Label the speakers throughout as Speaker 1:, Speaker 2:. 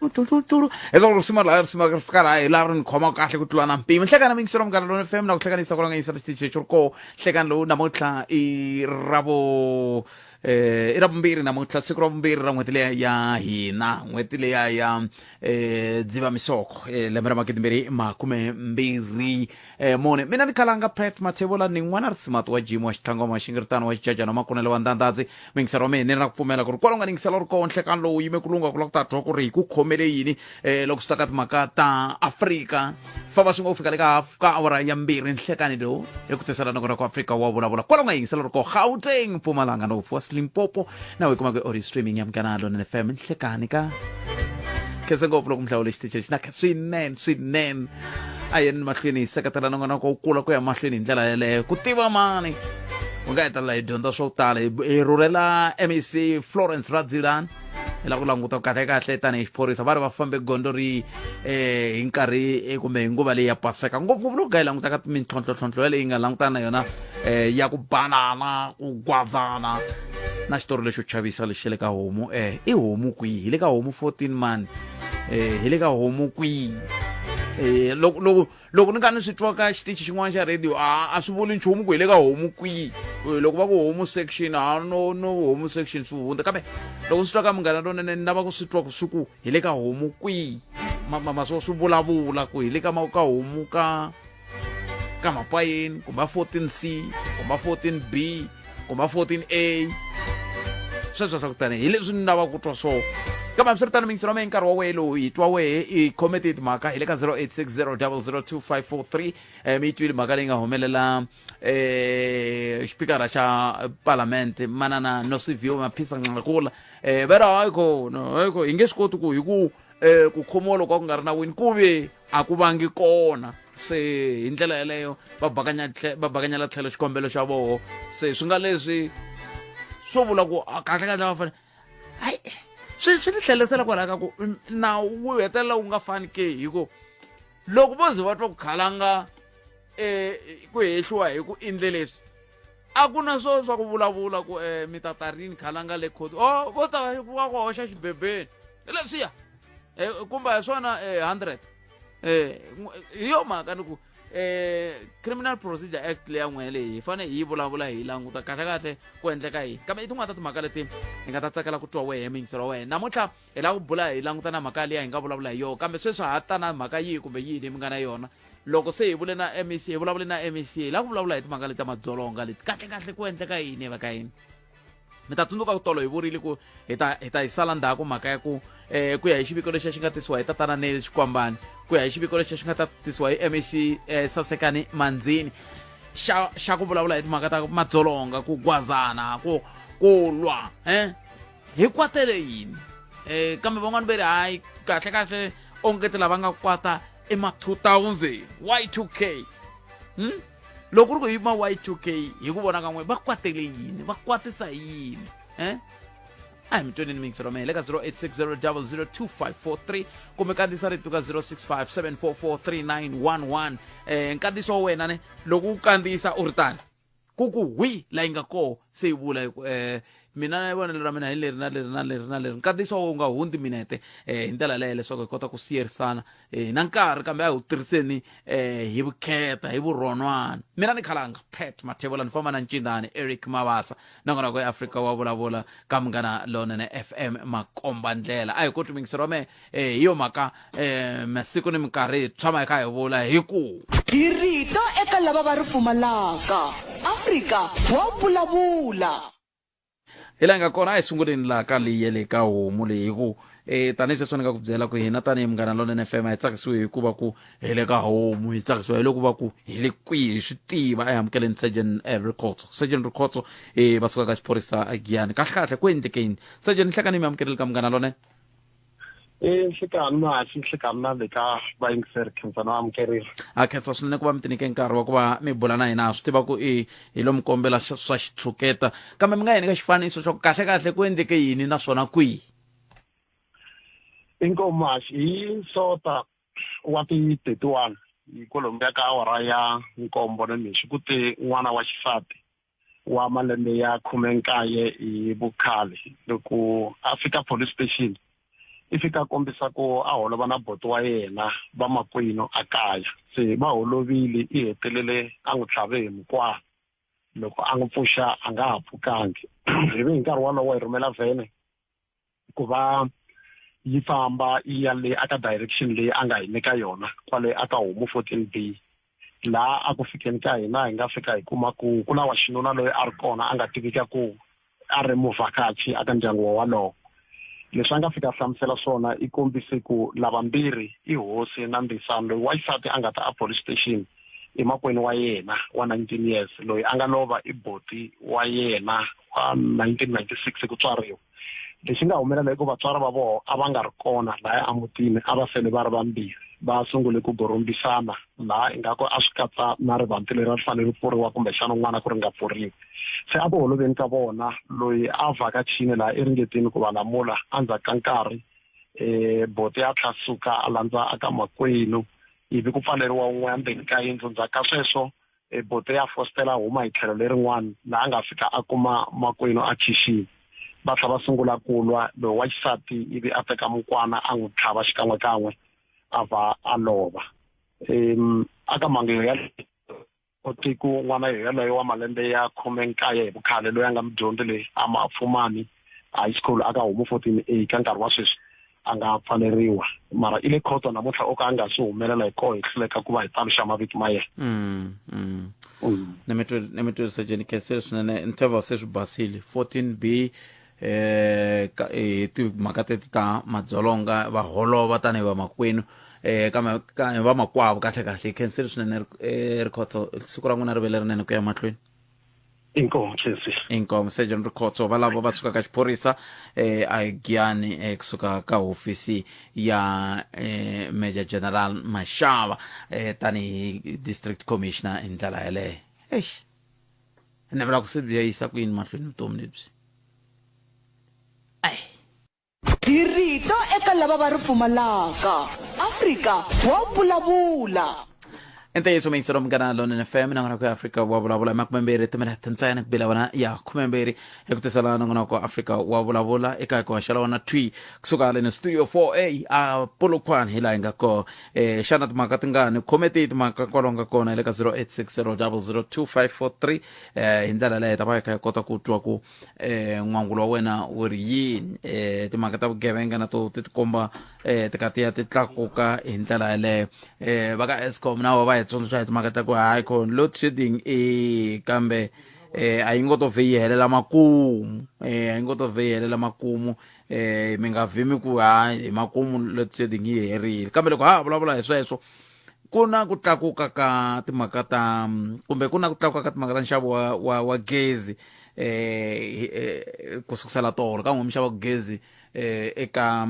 Speaker 1: Leswaku risimu laha risimu ri fika laha hi laha ri ni khomaka kahle ku tlula na mpimo. Nhlekani muyingiseri wa Munghana Lonene FM na ku hlekanisa ku langanyisa xitichi lexi ri koho nhlekani lowu namuntlha i ravo eh i ra vumbirhi namuntlha, siku ra vumbirhi ra n'hweti leya ya hina, n'hweti leya ya Dzivamisoko, lembe ra 2024. Mina ni khalanga Pat Mathebula, ni n'wana risimati wa Jim wa Xitlhangoma, Xingiritano wa Xijajana, Makunele wa Ndandadzi. Muyingiseri wa mina, ni na ku pfumela ku ri kwala u nga ni yingisela u ri koho nhlekani lowu yime ku lungha ku lava ku ta twa ku ri hi ku khomele yini loko swi ta ka timhaka ta Afrika. Famba swi ngo fika le ka ka awara ya 2 nhlekani lowu hi ku tisela nongonoko wa Afrika wa vulavula. Kwala u nga yingisela u ri koho Gauteng, Mpumalanga, North West, Limpopo, na u yi kumaka audio streaming ya Munghana Lonene FM nhlekani ka khense ngopfu loko mihlawule xitichi lexi na swinene swinene. A yeni mahlweni hi seketela nongonoko wu kula ku ya mahlweni hi ndlela yeleyo. Ku tiva mani u nga hetelela hi dyondza swo tala. Hi rhurhela MEC Florence Radzilani, hi lava ku languta kahle kahle tanihi xiphorisa va ri va fambe gondzo ri hi nkarhi kumbe hi nguva leyi ya paseka, ngopfungopfu loko ga hi languta ka mintlhontlhotlhontlho yaleyi nga langutana na yona ya ku banana, ku gwazana na xitori lexo chavisa lexi le ka homu. I homu kwihi? Hi le ka homu 14 mani. Hi le ka homu kwihi? Loko loko loko ni nga ni swi twa ka xitichi xin'wana xa radio, a swi vuli nchumu ku hi le ka homu kwihi. Loko va ku homu section, a no no homu section swi hundza, kambe loko swi twa ka Munghana Lonene, ni lava ku swi twa ku swi ku hi le ka homu kwihi. Ma swo swi vulavula ku hi le ka ka homu ka Mapayeni, kumbe 14C, kumbe 14B, kumbe 14A, sweswo swa ku tani hi leswi ni lava ku twa swo. Kambe hambiswiritano, miyingiselo wa mehe, nkarhi wa wehe lowu hi twa wehe i khome ti timhaka hi le ka 0860002543. Mi yi twile mhaka leyi nga humelela xipikara xa palamende manana Nosiviwe Mapisa Nqakula. Va ri hayi kona, hayi ko hi nge swi koti ku hi ku ku khomiwa loko a ku nga ri nawini ku ve a ku vangi kona. Se hi ndlela yeleyo va bakanya va bakanyela tlhelo xikombelo xa voho. Se swi nga leswi swo vula ku kahle kahle va fanele hayi swi ni tlhelisela kwalaho ka ku nawu wu hetelela wu nga fani ke, hi ku loko vo ze va twa ku khalanga ku hehliwa hi ku endle leswi, a ku na swo swa ku vulavula ku mi ta ta rini khalanga le khoto, o vo ta va ku hoxa xibebeni hi leswiya kumbe hi swona 100. Hi yo mhaka ni ku Criminal Procedure Act leya n'we leyi hi fanele hi yi vulavula, hi languta kahle kahle ku endleka yini. Kambe i tin'wana ta timhaka leti hi nga ta tsakela ku twa wehe muyingiselo wa wena. Namuntlha hi lava ku bula hi languta na mhaka liya hi nga vulavula hi yona, kambe sweswi ha ta na mhaka yihi kumbe yihi leyi mi nga na yona. Loko se hi vule na MEC, hi vulavule na MEC, hi lava ku vulavula hi timhaka leti ta madzolonga leti, kahle kahle ku endleka yini va ka yini. Mi ta tsundzuka ku tolo hi vurile ku hi ta yi sala ndzhaku mhaka ya ku ku ya hi xiviko lexi xi nga tisiwa hi tatana Neil Xikwambani, ku ya hi xiviko lexi xi nga ta tisiwa hi MEC Sasekani Manzini xa ku vulavula hi timhaka ta madzolonga, ku gwazana, ku lwa hi kwatele yini. Kambe van'wani va ri hayi, kahle kahle onge ti lava nga kwata i ma 2000 Y2K. Loko ku ri ku hi ma Y2K, hi ku vona ka n'we va kwatele yini, va kwatisa yini? A hi mi tweneni miyingiselo mehe le ka 0860002543 kumbe kandziyisa rito ka 0657443911. Nkandziyiso wa wena ne loko u kandziyisa u ri tani ku ku hwi la yi nga koho se yi vula ku mina na vonelo ra mina hi leri na leri na leri na leri. Nkandziyiso wa wu nga hundzi minete hi ndlela leyo leswaku hi kota ku siyerisana na nkarhi, kambe a hi wu tirhiseni hi vukheta, hi vurhonwana. Mina ni khalanga Pat Mathebula, ni famba na Ncindani Eric Mabasa, nongonoko ya Afrika wa vulavula ka Munghana Lonene FM makomba ndlela. A hi koti muyingiseri wa mehe. Hi yo mhaka masiku ni minkarhi hi tshama hi kha hi vula hi ku
Speaker 2: Hi rito eka lava va ri pfumalaka. Afrika wa vulavula.
Speaker 1: Hi laha hi nga kona, a hi sunguleni laha ka leyi ya le ka homu leyi, hi ku tanihi sweswo ni nga ku byela ku hina tanihi Munghana Lonene FM a hi tsakisiwi hi ku va ku hi le ka homu, hi tsakisiwa hi loko va ku hi le kwihi, hi swi tiva. A hi amukeleni Surgeon Rikhotso, Surgeon Rikhotso va suka ka xiphorisa Giyani. Kahle kahle ku endleke yini, Surgeon? Nhlekani, mi amukeleli ka Munghana Lonene.
Speaker 3: Nhlekani Mahaxi, nhlekani na le ka vayingiseri, khensa no amukerile.
Speaker 1: A khensa swinene ku va mi tinike nkarhi wa ku va mi bula na hina. Ha swi tiva ku i hi lo mi kombela swa xitshuketa, kambe mi nga hi nyika xifaniso xa ku kahle kahle ku endleke yini naswona kwihi?
Speaker 3: Inkomu Mahaxi, hi Sota wa ti 31 hi kwalomuya ka awara ya 7 nimixo ku te n'wana wa xisati wa malembe ya 19 hi vukhale. Loko a fika police station I fika a kombisa ku a holova na boti wa yena vamakwenu a kaya se va holovile i hetelele a n'wi tlhave hi mukwana loko a n'wi pfuxa a nga ha pfukangi hi ve hi nkarhi wolowo hi rhumela vhene ku va yi famba yi ya le aka direction leyi a nga hi nyika yona kwale aka homu 14 B laha a ku fikeni ka hina hi nga fika hi kuma ku ku na wa xinuna loyi a ri kona a nga tivika ku a ri muvhakachi aka ndyangu wolowo leswi a nga fika a hlamusela swona i kombise ku lavambirhi i hosi na mbisani loyi wa xisati a nga ta a police station i makwenu wa yena wa 19 years loyi a nga lova i boti wa yena wa 1996 ku tswariwa lexi nga humelela i ku vatswari va vona a va nga ri kona lahaya emutini a va sele va ri vambirhi va sungule ku gorombisana laha ingaku a swi katsa na rivanti leri a ri fanele ri pfuriwa kumbexana un'wana ku ri nga pfuriwi se a ku holoveni ka vona loyi a vhakachini laha i ringetini ku va lamula endzhaku ka nkarhi um boti a tlha suka a landza aka makwenu ivi ku pfaleriwa un'we endzeni ka yindlu ndzhaku ka sweswo e bote ya fostela huma hi tlhelo lerin'wana laha a nga fika a kuma makwenu a khixini va tlha va sungula ku lwa loyi wa xisati ivi a teka mukwana a n'wi tlhava xikan'wekan'we a va a lova um aka mhangu ya tiko n'wana yoloye wa malembe ya 19 hi vukhale loyi a nga mudyondzi leyi a mapfumani high school aka homu 14 A ka nkarhi wa sweswi a nga pfaleriwa mara i le khoto namuntlha o ka a nga swi humelela hi koho hi hluleka ku va hi paluxa mavito ma yena
Speaker 1: mm, mm. mm. ni mi twisa jeni khensile swinene ntheva se swi basile 14 b eh ka eh, timhaka teti ta madzolonga va holova tanihi vamakwenu eh kambe ka vamakwavo kahle kahle khensile swinene eh, rikhotso siku ra n'wina ri ve lerinene ku ya mahlweni
Speaker 3: Inkomu Khensi.
Speaker 1: Inkomu Sergeant Rikhotso valavo va suka ka xiphorisa eh a Giyani eh, kusuka ka hofisi ya eh, Major General Mashava eh, tanihi District Commissioner hi ndlela yeleyo. Eish. Ni navela ku se byi ya yisa ku yini mahlweni vutomi lebyi. Ai.
Speaker 2: Hi rito eka lava va ri pfumalaka. Afrika wa vulavula.
Speaker 1: I ntiyiso muyingiseri wa munghana lonene fm nongonoko ya afrika wa vulavula hi makumembirhi timinete ntsena ku bila vona ya khumembirhi hi ku tisela nongonoko wa afrika wa vulavula eka ku haxela wona thwi kusuka haleni studio 4a a polokwane hi laha hi nga kona um xana timhaka tingani khome tihi timhaka kwalaho nga kona hi le ka 0860 002 543 um hi ndlela leyo hi ta va hi kha hi kota ku twa ku eh n'wangulo wa wena wu ri yini eh timhaka ta vugevenga na to ti tikomba eh ti ka ti ya ti tlakuka hi ndlela yeleyo eh va ka Eskom na va hi tsundzuxa hi timhaka ta ku hayi khona load shedding e kambe eh a yi ngo to vhe yi helela makumu eh a yi ngo to vhe yi helela makumu eh mi nga vhimi ku hayi hi makumu load shedding yi herile kambe loko ha ha vulavula hi sweswo ku na ku tlakuka ka timhaka ta kumbe ku na ku tlakuka ka timhaka ta nxavo wa wa, wa gezi eh, eh ku sukusela tolo ka n'we mi xava gezi eh eka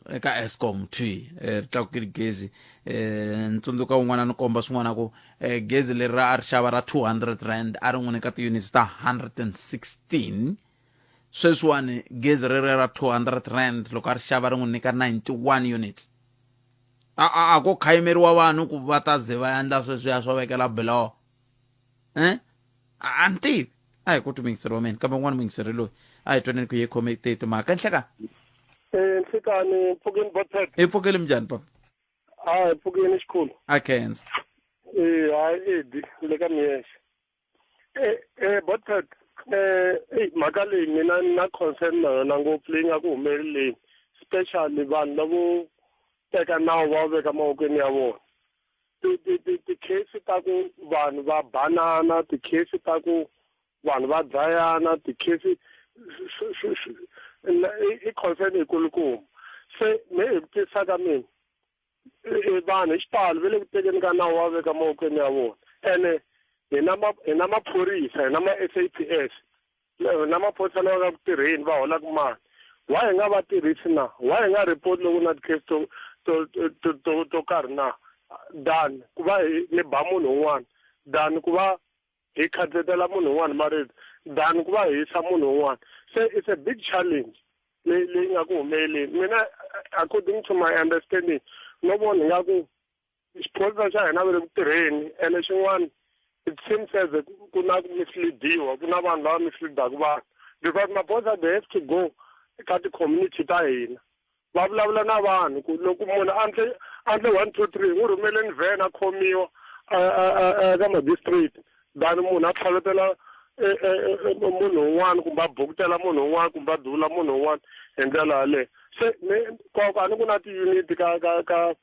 Speaker 1: eka Eskom T eh ri tlakukile gezi eh ni tsundzuka un'wana ni komba swin'wana ku eh, gezi leri ra a ri xava ra 200 rand a ri n'wi nyika ti-units ta 116 sweswiwani gezi reri ra 200 rand loko a ri xava ri n'wi nyika 91 units a a a ko khayimeriwa vanhu ku va ta ze va endla sweswiya swo vekela biloho eh a ni tivi a hi ku ti muyingiseri wa mina kambe un'wana muyingiseri loyi a hi twaneni ku ye khome te timhaka nhlekani
Speaker 4: Eh, nhlekani pfukeni botpet
Speaker 1: hi pfukeli minjhani papa
Speaker 4: a hi pfukeni xikhulu
Speaker 1: a khensa
Speaker 4: eh hayi edi le ka miyexe eh eh botpet eh eyi mhaka leyi mina ni na concern na yona ngopfu leyi nga ku humeleleni especially vanhu lavo teka nawu va wu veka mavokweni ya vona ti-case ta ku vanhu va banana ti-case ta ku vanhu va dlayana ti-case i concern yikulukumba se me hi ku twisisa ka mina vanhu hi xitalo va le ku tekeni ka nawu va veka mavokweni ya vona ene hi na ma hi na maphorisa hi na ma S_A_P_S na maphorisa lava nga ku tirheni va holaka mali why hi nga va tirhisi na why hi nga report loko na ti-case to to to to to karhi na than ku va hi ni ba munhu un'wana than ku va hi khatsetela munhu un'wana marito than ku va hi hisa munhu un'wana se it's a big challenge leyi leyi nga ku humeleleni mina according to my understanding no vona nga ku xiphorisa xa hina va le ku tirheni ene xin'wana it seems as ku na ku misleadiwa ku na vanhu lava misleadaka vanhu because maphorisa they have to go ka ti-community ta hina. Va vulavula na vanhu ku loko munhu a endle a endle 1 2 3 n'wi rhumeleni van a khomiwa eka magistrate than munhu a tlhavetela munhu un'wana kumbe a bukutela munhu un'wana kumbe a duvula munhu un'wana hi ndlela yaleyo. Se ni koko a ni ku na ti-unit ka ka ka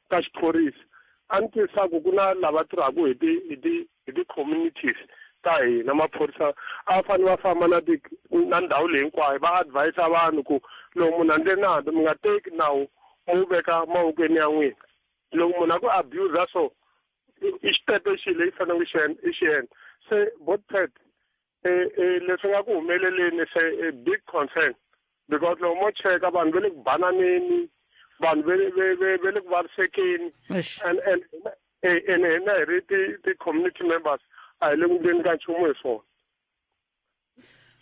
Speaker 4: ka xiphorisa a ni twisisa ku ku na lava tirhaka hi ti hi ti hi ti-communities ta hina maphorisa a va fanele va famba na ti na ndhawu leyi hinkwayo va advise vanhu ku loko munhu a ndle nandzu mi nga teki nawu mi wu veka mavokweni ya n'wina loko munhu a ku abuse so i xitepe xi leyi faneleke xi i xi endla se botpet leswi nga ku humeleleni se a big concern because loko mo cheka vanhu va le ku bananeni vanhu ve ve ve ve le ku vavisekeni and and and hina hi ri ti ti community members a hi le ku ndleni ka nchumu hi swona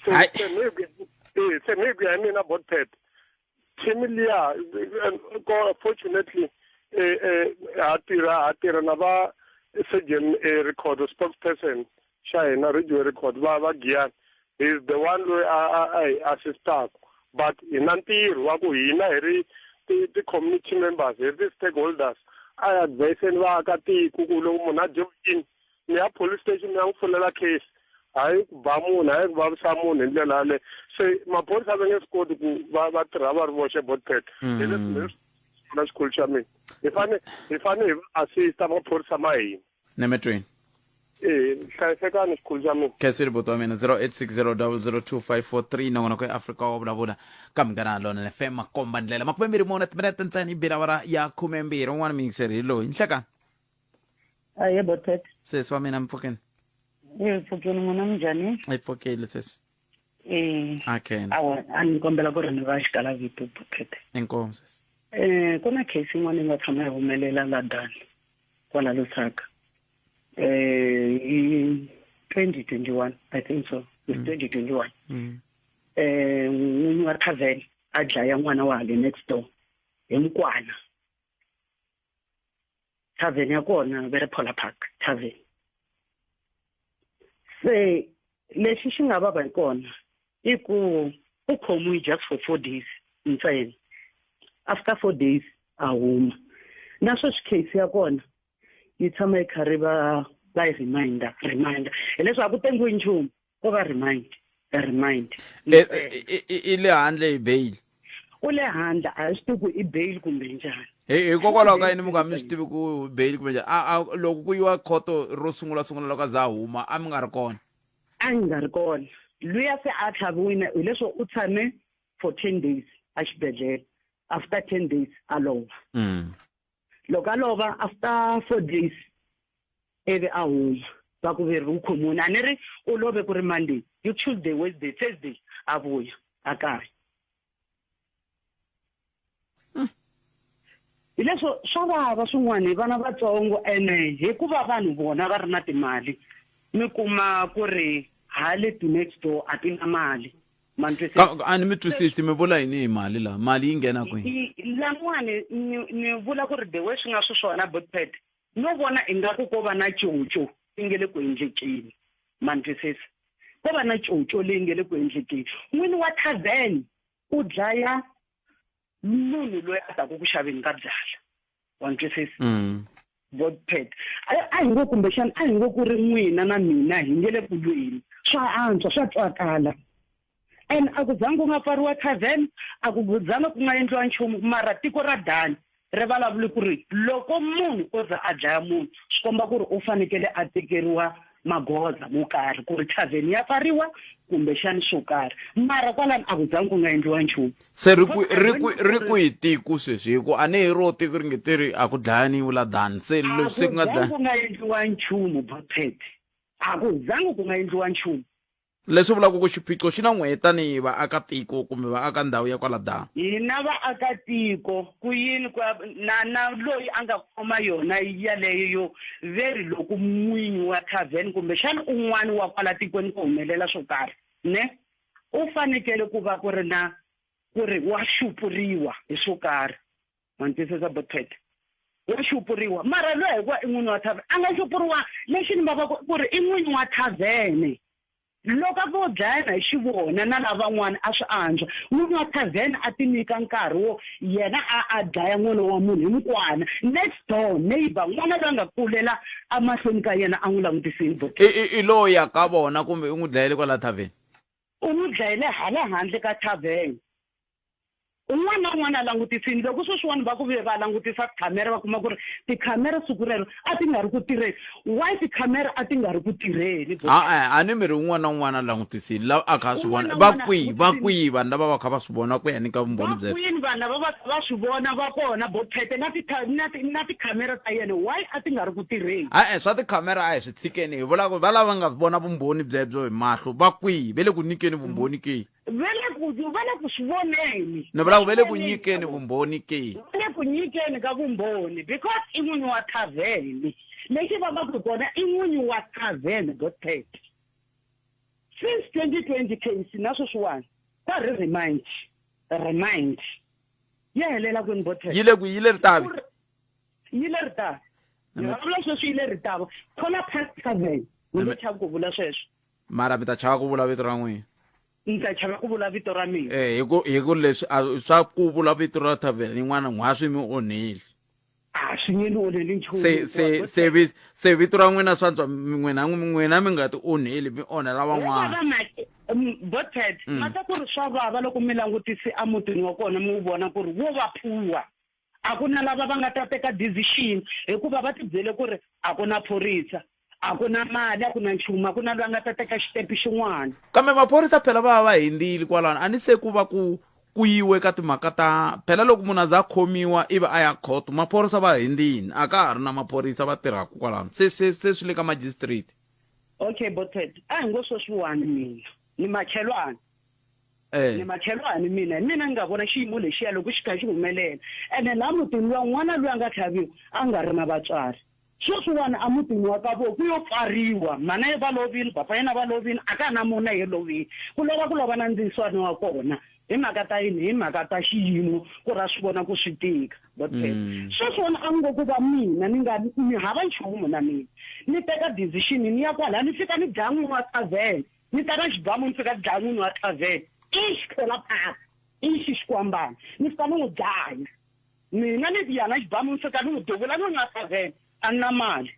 Speaker 4: se se mi se mi ku ya hi mina botpet team liya fortunately ha tirha ha tirha na va surgeon record spokesperson xa hina radio record va va Giyani he is the one loyi a a a hi assistaka but hi na ntirho wa ku hina hi ri ti ti-community members hi ri ti-stakeholders a hi adviseni vaakatiko ku loko munhu a dyohile mi ya police station mi ya n'wi pfulela case hayi ku ba munhu hayi ku vavisa munhu hi ndlela yaleyo se maphorisa va nge swi koti ku va va tirha va ri voxe botpet hi leswi na xikhulu xa mina hi fane hi fane hi va assista maphorisa ma hina
Speaker 1: nemetweni
Speaker 4: e hlayisekani xikhulu xa mina
Speaker 1: khensile buti wa mina 0860002543 nongonoko ya afrika wa vulavula ka munghana lona fm makomba ndlela 24 timinete ntsena yi bile awara ya 12 un'wana miyingiseri hi loyi nhlekani
Speaker 5: Ahee Botet.
Speaker 1: Sesi wa mina mpfukeni.
Speaker 5: Eh pfukeni n'wina minjhani?
Speaker 1: Hi pfukile sesi.
Speaker 5: Eh.
Speaker 1: A khensa.
Speaker 5: Awa a ni kombela ku ri ni va xikala vito Botet.
Speaker 1: Inkomu sesi.
Speaker 5: Eh ku na case yin'wana yi nga tshama yi humelela la Dani kwala Lusaka. Eh hi 2021 I think so. It's 2021. Eh n'winyi wa tavern a dlaya n'wana wa hale next door hi mukwana. Tavern ya kona ve ri Polar Park Tavern. Se lexi xi nga vava hi kona i ku u khomiwe just for 4 days ntsena. After 4 days a huma. Na sweswi case ya kona yi tshama yi karhi va va yi reminder reminder hileswaku a ku tengiwi nchumu ko va remind remind
Speaker 1: i le handle hi bail
Speaker 5: u le handle a hi swi tivi ku i bail kumbe njhani
Speaker 1: hikokwalaho ka yini mi nga mi swi tivi ku bail kumbe njhani a loko ku yiwa khoto ro sungula sungula loko a za a huma a mi nga ri kona
Speaker 5: a ni nga ri kona luya se a tlhaviwile hileswo u tshame for 10 days a xibedhlele after 10 days a lova loko a lova after 4 days ivi a huma va ku veri u khomiwile a ni ri u love ku ri Monday hi Tuesday Wednesday Thursday a vuya a kaya hi leswo swa vava swin'wana hi vana vatsongo ene hikuva vanhu vona va ri na timali mi kuma ku ri hale ti-next door a ti na mali ma ni twisisa
Speaker 1: a ni mi twisisi mi vula yini hi mali laha mali yi nghena kwihi
Speaker 5: lan'wani ni ni vula ku ri the way swi nga swiswona botpad No vona ingaku ko va na coco leyi nge le ku endlekeni. Ma ni twisisa? Ko va na coco leyi nge le ku endlekeni. N'wini wa tavern u dlaya munhu loyi a taku ku xaveni ka byala. Wa ni twisisa? Godpet. A a hi ngo kumbexana a hi ngo ku ri n'wina na mina hi nge le ku lweni. Swa antswa, swa twakala. And a ku zangi ku nga pfariwa tavern, a ku zanga ku nga endliwa nchumu, mara tiko ra Dani ri vulavule ku ri loko munhu o za a dlaya munhu swi komba ku ri u fanekele a tekeriwa magoza mo karhi ku ri tavern ya pfariwa kumbexani swo karhi, mara kwalano a ku zangi ku nga endliwa nchumu.
Speaker 1: Se ri kwi ri kwi ri kwihi tiko sweswi hi ku a ni hi ro tiko ri nge te ri a ku dlayaniwi la Dani se
Speaker 5: A
Speaker 1: loko se
Speaker 5: ku
Speaker 1: ku nga
Speaker 5: zangi
Speaker 1: dlaya
Speaker 5: ku nga endliwa nchumu Baphet, a ku zangi ku nga endliwa nchumu.
Speaker 1: Leswi vulaka ku xiphiqo xi na n'wehe tanihi vaakatiko kumbe vaaka ndhawu ya kwala Dani.
Speaker 5: Hina vaakatiko, ku yini ku ya na, na loyi a nga khoma yona yaleyo yo ve ri loko n'winyi wa tavern kumbexana un'wana wa kwala tikweni ku humelela swo karhi, ne? U fanekele ku va ku ri na ku ri wa xupuriwa hi swo karhi. Ma ni twisisa, Botpet? Wa xupuriwa. Mara luya hikuva i n'winyi wa tavern, a nga xupuriwa. Lexi ni vavaka ku ri i n'winyi wa tavern. Loko a vo dlayana hi xivona na lavan'wana a swi antswa. N'wini wa tavern a tinyika nkarhi wo yena a a dlaya n'wana wa munhu hi mukwana. Next door neighbour, n'wana loyi a nga kulela emahlweni ka yena a n'wi langutisile.
Speaker 1: I, i, i lo ya ka vona kumbe u n'wi dlayele kwala tavern?
Speaker 5: U n'wi dlayele hala handle ka tavern. Un'wana na un'wana a langutisini. Loko sweswiwani va ku ve va langutisa tikhamera va kuma ku ri tikhamera siku rero a ti nga ri ku tirheni. Why tikhamera a ti nga ri ku tirheni?
Speaker 1: A-e, a ni mi ri un'wana na un'wana a langutisini la a kha a swi vona. Va kwihi? Va kwihi vanhu lava va kha va swi vona ku ya nyika vumbhoni
Speaker 5: byebyo? Va kwini vanhu lava va kha va swi vona? Va kona bo Phete na ti na ti na tikhamera ta yena why a ti nga ri ku tirheni?
Speaker 1: A-e, swa tikhamera a hi swi tshikeni hi vula ku va lava nga vona vumbhoni byebyo hi mahlo va kwihi? Ve le ku nyikeni vumbhoni ke?
Speaker 5: Va le ku va le ku swi voneni.
Speaker 1: Ni vula ku va le ku nyikeni vumbhoni ke?
Speaker 5: Va le ku nyikeni ka vumbhoni because i n'winyi wa thavhene. Lexi vavaka kona i n'winyi wa thavhene Godfred. Since 2020 case na sweswiwani va ri remind remind ya helela kwini Godfred?
Speaker 1: Yi le kwihi? Yi le Ritavi?
Speaker 5: Yi le Ritavi. Ni vulavula sweswi yi le Ritavi. Corner Park Tavern. Ni nge chavi ku vula sweswo.
Speaker 1: Mara mi ta chava ku vula vito ra n'wina.
Speaker 5: Ni ta chava ku vula vito ra mina.
Speaker 1: Eh, hi ku hi ku leswi a swa ku vula vito ra thavheni yin'wana n'hwa swi mi onheli.
Speaker 5: A swi nge ni onheli nchumu.
Speaker 1: Se se se vi se vito ra n'wina swa antswa n'wina n'wina mi nga ti onheli mi onhela van'wana.
Speaker 5: Botet, ma ta ku ri swa vava loko mi langutise emutini wa kona mi wu vona ku ri wo va phuwa. A ku na lava va nga ta teka decision hikuva va tibyele ku ri a ku na phorisa, a ku na mali, a ku na nchumu, a ku na loyi a nga ta teka xitepe xin'wana.
Speaker 1: Kambe maphorisa phela va va va hindzile kwalano, a ni se ku va ku ku yiwe ka timhaka ta phela loko munhu a za a khomiwa ivi a ya khoto maphorisa va hindzile, a ka ha ri na maphorisa va tirhaka kwalano, se se se swi le ka magistrate.
Speaker 5: Okay Botet, a hi ngo sweswiwani mina ni makhelwani.
Speaker 1: Eh.
Speaker 5: Ni makhelwani mina, hi mina ni nga vona xiyimo lexiya loko xi kha xi humelela. Ene laha mutini luwa n'wana luya a nga tlhaviwa a nga ri na vatswari. Sweswiwani emutini wa ka vona ku yo pfariwa, mhana ye va lovile, papa yena va lovile, a ka ha na munhu na ye lovile. Ku lova ku lova na ndzisana wa kona. Hi mhaka ta yini? Hi mhaka ta xiyimo ku ri a swi vona ku swi tika. Botet. Sweswiwani a ngo ku va mina ni nga ni hava nchumu na mina. Ni teka decision ni ya kwalaya ni fika ni dlaya n'wini wa tavern. Ni ta na xibamu ni fika ni dlaya n'wini wa tavern. Ixi khona phaka. Ixi xikwambana. Ni fika ni n'wi dlaya. Mina ni ya na xibamu ni fika ni n'wi duvula n'wini wa tavern. A ni na mali.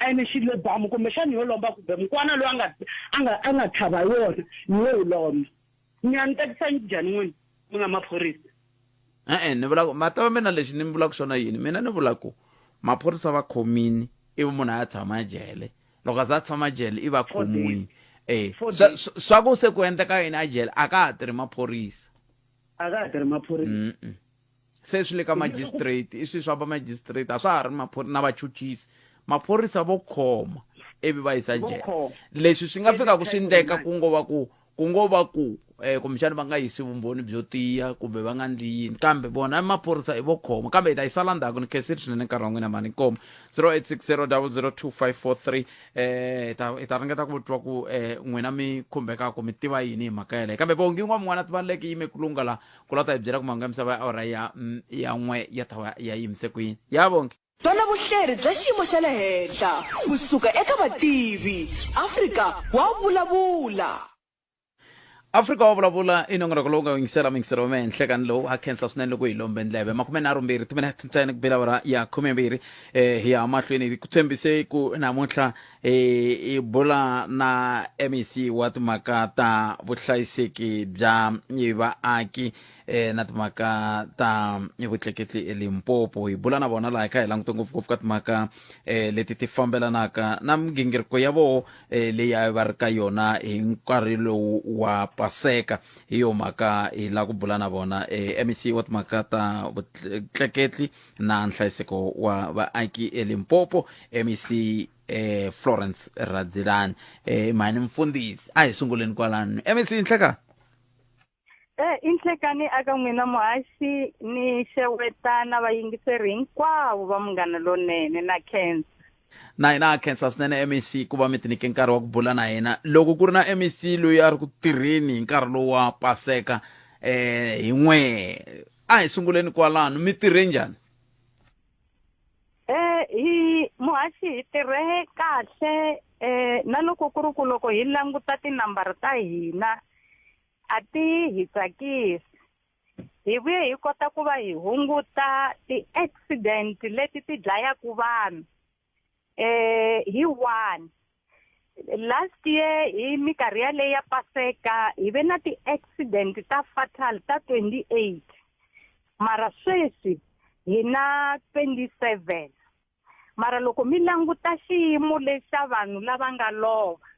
Speaker 5: Ene xilebamu kumbexana yo lomba kumbe mukwana loyi a nga a nga a nga tlhava hi wona ni yo wu lomba. Mi ya ni tekisa njhani n'wina mi nga maphorisa?
Speaker 1: E-e, ni vula ku ma tiva mina lexi ni vulaka xona yini? Mina ni vula ku maphorisa va khomini ivi munhu a ya tshama ejele. Loko a za a tshama jele i va khomiwile. Eh, swa swa ku se ku endleka yini a jele a ka ha tirhi maphorisa.
Speaker 5: A ka ha tirhi maphorisa.
Speaker 1: Mm. -mm. Se swi le ka magistrate, i swi swa va magistrate a swa ha ri maphorisa na vachuchisi. Maphorisa vo khoma ivi va yisa jele. Leswi swi nga fikaka swi endleka ku ngo va ku Ku ngo va ku, eh, kumbexana va nga yisi vumbhoni byo tiya kumbe va nga ndli yini, kambe vona i maphorisa i vo khoma. Kambe hi ta yi sala ndzhaku. Ni khensile swinene nkarhi wa n'wina mhani. Inkomu. 0860002543 eh, hi ta hi ta ringeta ku twa ku eh, n'wina mi khumbekaka mi tiva yini hi mhaka yeleyo. Kambe Bongi yin'wana n'wana tivaleke yime ku lunga la ku la ta hi byela ku mahungu ya misava ya awara ya ya n'we ya ta va ya yimise ku yini. Ya Bongi.
Speaker 2: Twana vuhleri bya xiyimo xa le henhla ku suka eka vativi. Afrika wa vulavula.
Speaker 1: Afrika wa vulavula i nongonoko lowu nga yingisela muyingiseri wa mehe nhlekani lowu ha khensa swinene loko hi lombe ndleve makumenharhu mbirhi timinete ntsena ku bela awara ya khumembirhi eh, hi ya mahlweni hi ku tshembise ku namuntlha eh, hi bula na mec wa timhaka ta vuhlayiseki bya vaaki eh, na timhaka ta vutleketli eLimpopo. Hi bula na vona laha hi kha hi langute ngopfungopfu ka timhaka eh, leti ti fambelanaka na migingiriko ya voho eh, leyi a va ri ka yona hi nkarhi lowu wa Paseka. Hi yo mhaka hi lava ku bula na vona eh, MEC wa timhaka ta vutleketli na nhlayiseko wa vaaki eLimpopo, MEC eh, Florence Radzilani. Eh, mhani mfundhisi, a hi sunguleni kwalano. MEC Nhlekani.
Speaker 6: E, i nhlekani aka n'wina muhaxi ni xeweta na vayingiseri hinkwavo va Munghana Lonene na khensa.
Speaker 1: Na hina ha khensa swinene MEC ku va mi tinike nkarhi wa ku bula na hina. Loko ku ri na MEC loyi a ri ku tirheni hi nkarhi lowu wa Paseka eh hi n'we a hi sunguleni kwalano mi tirhe njhani?
Speaker 6: Eh Hi muhaxi hi tirhe kahle na loko ku ri ku loko hi languta tinambara ta hina a ti hi tsakisi. Hi vuye hi kota ku va hi hunguta ti-accident leti ti dlayaka vanhu hi 1. Last year hi minkarhi yaleyi ya Paseka hi ve na ti-accident ta fatal ta 28, mara sweswi hi na 27. Mara loko mi languta xiyimo lexi xa vanhu lava nga lova,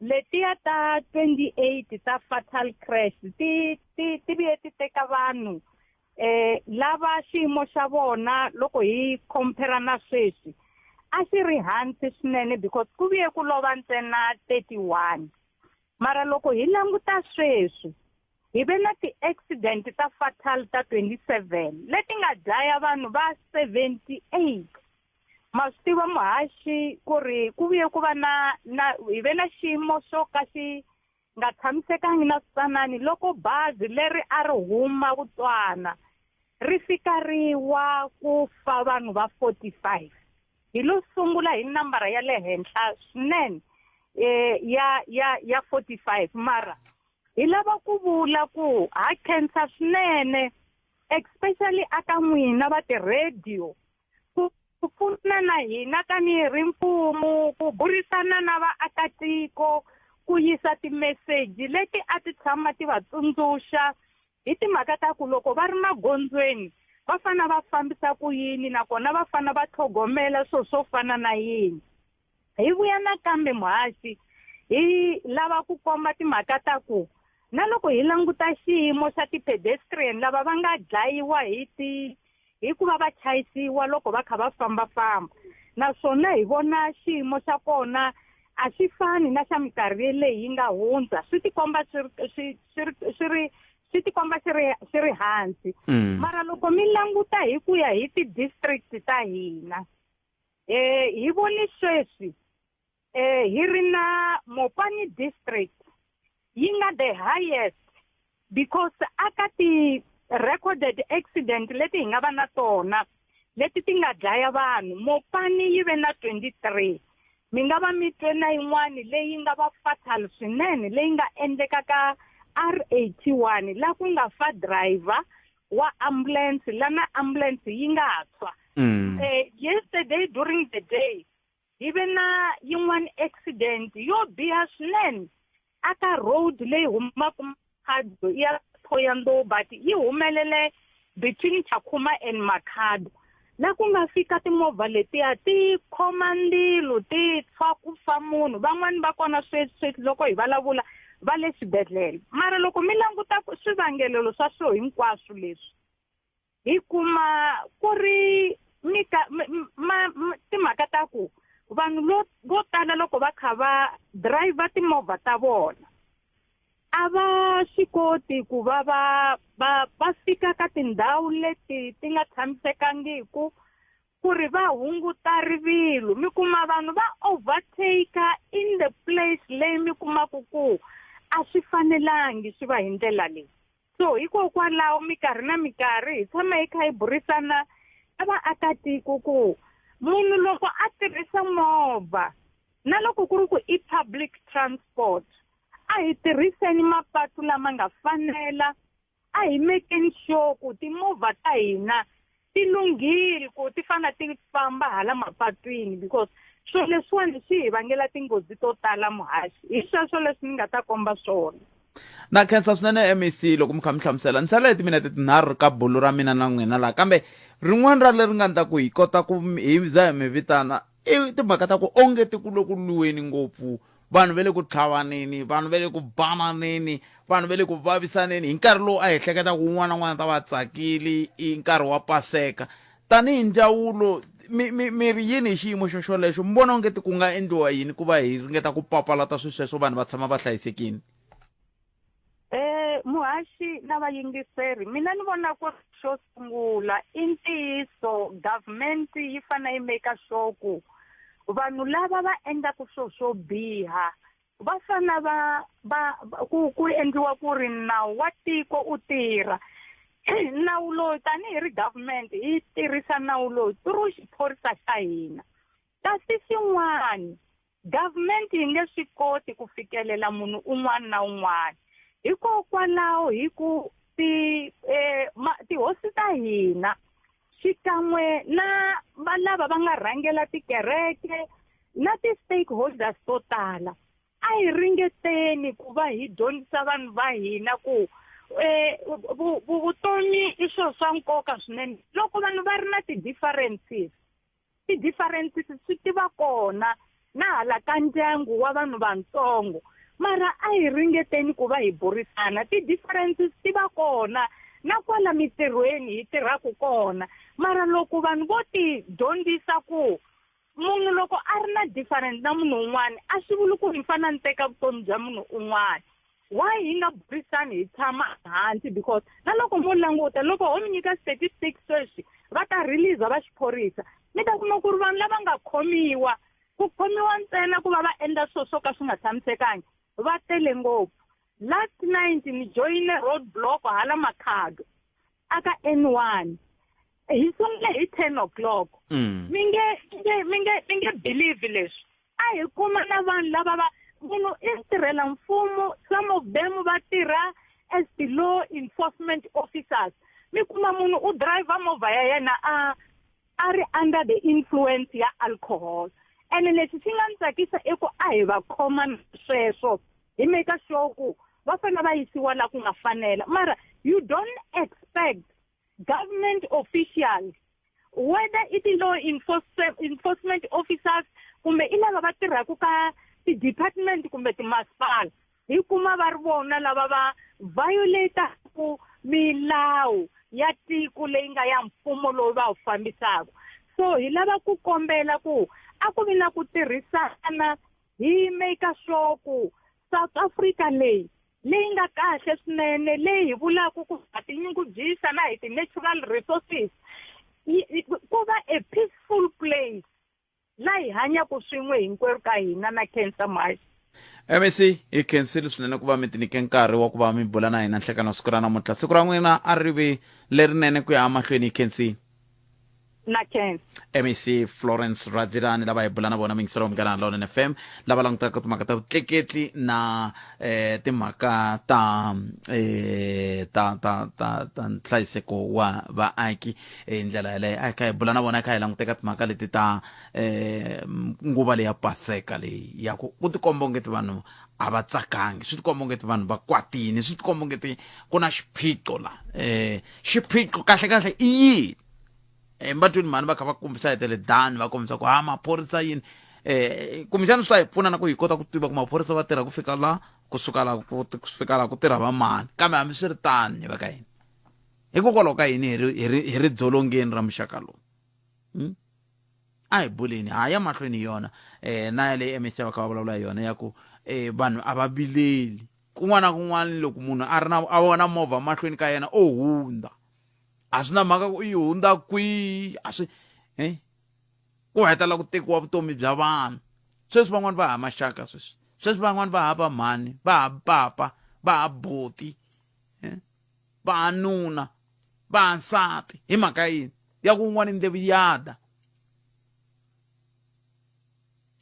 Speaker 6: letiya ta 28 ta fatal crash ti ti ti vuye ti teka vanhu lava xiyimo xa vona loko hi compare na sweswi a xi ri hansi swinene, because ku vuye ku lova ntsena 31. Mara loko hi languta sweswi hi ve na ti-accident ta fatal ta 27 leti nga dlaya vanhu va 78. Ma swi tiva muhaxi ku ri ku vuye ku va na na hi ve na xiyimo xo ka xi nga tshamisekangi na switsanani loko bazi leri a ri huma Botswana ri fika ri wa ku fa vanhu va 45. Hi lo sungula hi nambara ya le henhla swinene ya 45. Mara hi lava ku vula ku ha khensa swinene, especially aka n'wina va ti-radio, ku pfuna na hina tanihi ri mfumo ku burisana na vaakatiko, ku yisa timeseji leti a ti tshama ti va tsundzuxa hi timhaka ta ku loko va ri magondzweni va fanele va fambisa ku yini, nakona va fanele va tlhogomela swilo swo fana na yini. Hi vuya nakambe muhaxi hi lava ku komba timhaka ta ku na loko hi languta xiyimo xa ti-pedestrian lava va nga dlayiwa hi ti hikuva va chayisiwa loko va kha va fambafamba, naswona hi vona xiyimo xa kona a xi fani na xa minkarhi leyi yi nga hundza, swi tikomba swi swi swi swi ri swi tikomba xi ri xi ri hansi. Mara loko mi languta hi ku ya hi ti-district ta hina, hi voni sweswi hi ri na Mopani district yi nga the highest, because aka ti recorded accident leti hi nga va na tona leti ti nga dlaya vanhu, Mopani yi ve na 23. Mi nga va mi twe na yin'wani leyi nga va fatal swinene leyi nga endleka ka R81, la ku nga fa driver wa ambulance, la na ambulance yi nga tshwa. Yesterday during the day hi ve na yin'wana accident yo biha swinene aka road leyi humaka Makhado ya Thohoyandou, but yi humelele between Tshakhuma and Makhado, la ku nga fika timovha letiya ti khoma ndzilo, ti tshwa ku fa munhu. Van'wani va kona sweswi sweswi loko hi vulavula va le xibedhlele. Mara loko mi languta swivangelelo swa swilo hinkwaswo leswi, hi kuma ku ri mika timhaka ta ku vanhu vo tala loko va kha va driver timovha ta vona a va swi koti ku va va va va fika ka tindhawu leti ti nga tshamisekangiku ku ri va hunguta rivilo. Mi kuma vanhu va overtake in the place leyi mi kumaku ku a swi fanelangi swi va hi ndlela leyi. So hikokwalaho minkarhi na minkarhi hi tshama hi kha hi burisana na vaakatiko ku munhu loko a tirhisa movha, na loko ku ri ku i public transport, a hi tirhiseni mapatu lama nga fanela, a hi making sure ku timovha ta hina ti lunghile ku ti fana ti famba hala mapatwini, because swilo leswiwani swi hi vangela tinghozi to tala muhaxi. Hi sweswo leswi ni nga ta komba swona.
Speaker 1: Na khensa swinene MEC loko mi kha mi hlamusela. Ni sala hi timinete tinharhu ka bulu ra mina na n'wina laha, kambe rin'wana ra leri nga endla ku hi kota ku hi za hi mi vitana i timhaka ta ku onge ti ku le ku lwiweni ngopfu, vanhu va le ku tlhavaneni, vanhu va le ku bananeni, vanhu va le ku vavisaneni hi nkarhi lowu a hi hleketa ku un'wana na un'wana ta va tsakile i nkarhi wa Paseka. Tanihi ndzawulo mi mi mi ri yini hi xiyimo xo xolexo? Mi vona onge ti ku nga endliwa yini ku va hi ringeta ku papalata swilo sweswo, vanhu va tshama va hlayisekile?
Speaker 6: Muhaxi na vayingiseri, mina ni vona ku xo sungula i ntiyiso government yi fanele yi make sure ku vanhu lava va endlaka swilo swo biha va fanele va va ku ku endliwa ku ri nawu wa tiko u tirha. Nawu lowu tanihi ri government hi tirhisa nawu lowu through xiphorisa xa hina. Kasi xin'wani government yi nge swi koti ku fikelela munhu un'wana na un'wana. Hikokwalaho hi ku ti eh, ma, tihosi ta hina xikan'we na va lava va nga rhangela tikereke na ti-stakeholders to tala a hi ringeteni ku va hi dyondzisa vanhu va hina ku um vutomi i swilo swa nkoka swinene loko vanhu va ri na ti-differences ti-differences swi ti va kona na hala ka ndyangu wa vanhu vantsongo mara a hi ringeteni ku va hi burisana ti-differences ti va kona na kwala mintirhweni hi tirhaka kona mara loko vanhu vo ti dyondzisa ku munhu loko a ri na different na munhu un'wana a swi vuli ku hi fanele ni teka vutomi bya munhu un'wana why hi nga burisani hi tshama hansi because na loko mo languta loko ho mi nyika statistics sweswi va ta release va xiphorisa mi ta kuma ku ri vanhu lava nga khomiwa ku khomiwa ntsena ku va va endla swilo swo ka swi nga tshamisekangi va tele ngopfu last night ni joyine road block hala Makhado aka N1 hi sungule hi 10 o'clock mi nge mi nge mi nge mi nge believe leswi a hi kuma na vanhu lava va munhu i tirhela mfumo some of them va tirha as the law enforcement officers mi kuma munhu u driver movha ya yena a a ri under the influence ya alcohol ene lexi xi nga ni tsakisa i ku a hi va khoma sweswo hi make sure ku va fanele va yisiwa la ku nga fanela mara you don't expect government officials whether i ti-law enforcement officers kumbe i lava va tirhaka ka ti-department kumbe timasipala hi kuma va ri vona lava va violataku milawu ya tiko leyi nga ya mfumo lowu va wu fambisaka so hi lava ku kombela ku a ku vi na ku tirhisana hi make sure ku South Africa leyi leyi nga kahle swinene leyi hi vulaka ku ha tinyungubyisa na hi ti-natural resources ku va a peaceful place la hi hanyaka swin'we hinkwerhu ka hina na cancer march.
Speaker 1: MEC hi khensile swinene ku va mi tinike nkarhi wa ku va mi bula na hina nhlekani wa siku ra namuntlha siku ra n'wina a ri vi lerinene ku ya emahlweni hi khensile
Speaker 6: na khensa
Speaker 1: MEC Florence Radzilani lava hi bula na vona mingiselo munghana Lonene FM lava langutaka timhaka ta vutleketli na eh, timhaka ta eh, ta ta ta ta nhlayiseko wa vaaki hi ndlela yaleyo a hi kha hi bula na vona hi kha hi languteka timhaka leti ta eh, nguva leya paseka leyi ya ku ku tikomba ongeti vanhu a va tsakangi swi tikomba ongeti vanhu va kwatini swi tikomba ongeti ku na xiphiqo la eh, xiphiqo kahle kahle i yini embatwini mhani va kha va kombisa hi tele dani va kombisa ku ha maphorisa yini eh kumbexana swi ta hi pfuna na ku hi kota ku tiva ku maphorisa va tirha ku fika la kusuka la ku fika la ku tirha va mani kambe hambi swi ri tani va ka hina hikokwalaho ka yini hi ri hi ri hi ri dzolongeni ra muxaka lowu hmm? A hi buleni ha ya mahlweni hi yona um na yaleyi MEC va kha va vulavula hi yona ya ku um vanhu a va vileli kun'wana na kun'wana loko munhu a ri na a vona movha mahlweni ka yena o hundza a swi na mhaka ku i hundza kwihi a swi eh ku hetelela ku tekiwa vutomi bya vanhu sweswi van'wani va ha maxaka sweswi sweswi van'wani va ha va mhani va ha papa va ha buti eh va ha nuna va ha nsati hi mhaka yini ya ku un'wana ndlevu yada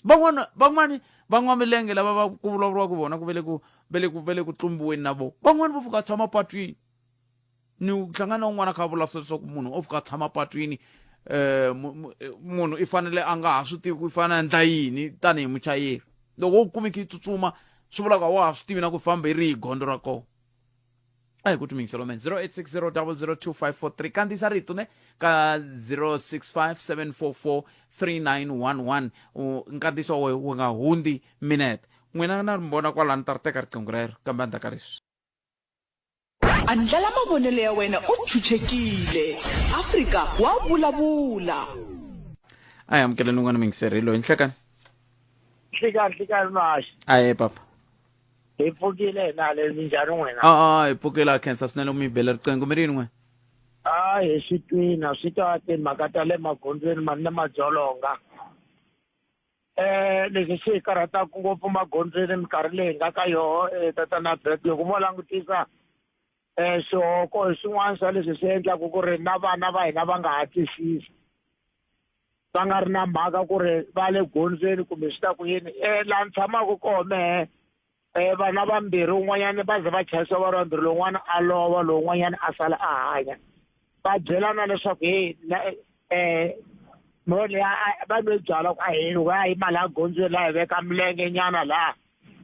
Speaker 1: van'wana van'wani van'wamilenge lava va ku vulavuriwaka vona ku ve le ku ve le ku ve le ku tlumbiweni na vona van'wani vo fika tshama patwini ni hlangana na un'wana kha vula leswaku munhu o fika tshama patwini eh munhu i fanele a nga ha swi tivi ku i fanele a endla yini tanihi muchayeri loko wo kumeke yi tsutsuma swi vula ku a wa ha swi tivi na ku famba hi rihi gondzo ra kona a hi ku tumingiselo men 0860002543 kandziyisa rito ne ka 0657443911 nkandziyiso wa wu nga hundzi minete n'wina na ri vona kwalani ta ri teka riqingho rero kambe endzhaku ka leswi
Speaker 2: Andlala mavonelo ya wena u chuchekile. Afrika wa vulavula.
Speaker 1: A hi amukeleni un'wana muyingiseri hi loyi nhlekani.
Speaker 7: Nhlikani nhlikani mahaxi.
Speaker 1: Ahe papa.
Speaker 7: Hi pfukile hina le minjhani n'wina?
Speaker 1: A hi pfukile a khensa swinene ku mi bela riqingho mi ri yini n'wina?
Speaker 7: A hi swi twina swi ta timhaka ta le magondzweni mani na madzolonga. Eh leswi swi hi karhataka ngopfu magondzweni minkarhi leyi hi nga ka yoho eh, tatana Bet loko mo langutisa Xihoko hi swin'wana swa leswi swi endlaku ku ri na vana va hina va nga ha twisisi va nga ri na mhaka ku ri va le gondzweni kumbe swi ta ku yini. Laha ni tshamaka koho mehe vana vambirhi un'wanyana va ze va chayisiwa va ri vambirhi, lowun'wana a lova, lowun'wanyana a sala a hanya. Va byelana leswaku heyi mo leya va nwe byalwa ku a hi loko ya yima laha gondzweni laha hi veka milenge nyana laha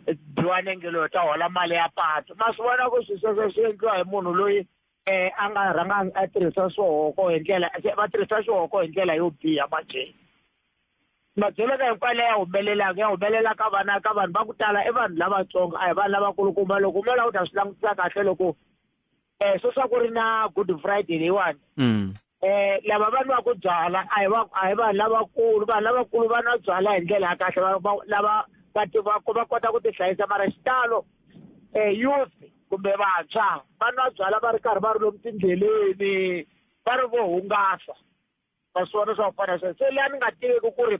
Speaker 7: biwa nenge loyi ta hola mali ya patu. Ma swi vona ku swilo sweswo swi endliwa hi munhu loyi a nga rhanga a tirhisa swihoko hi ndlela, va tirhisa xihoko hi ndlela yo biha. Manjhe madzolonga hinkwayo leya humelelaka ya humelela ka vana ka vanhu va ku tala i vanhu lavatsongo, a hi vanhu lavakulukumba. Loko mo lava ku ta swi langutisa kahle loko sweswa ku ri na Good Friday leyiwani, lava va nwaka byala a hi va a hi vanhu lavakulu. Vanhu lavakulu va nwa byala hi ndlela ya kahle, lava va tivaka va kota ku ti hlayisa, mara xitalo youth kumbe vantshwa va nwa byala va ri karhi va ri lomu tindleleni, va ri vo hungasa, va swi vona swa ku fana sweswo. Se laha ni nga tiveki ku ri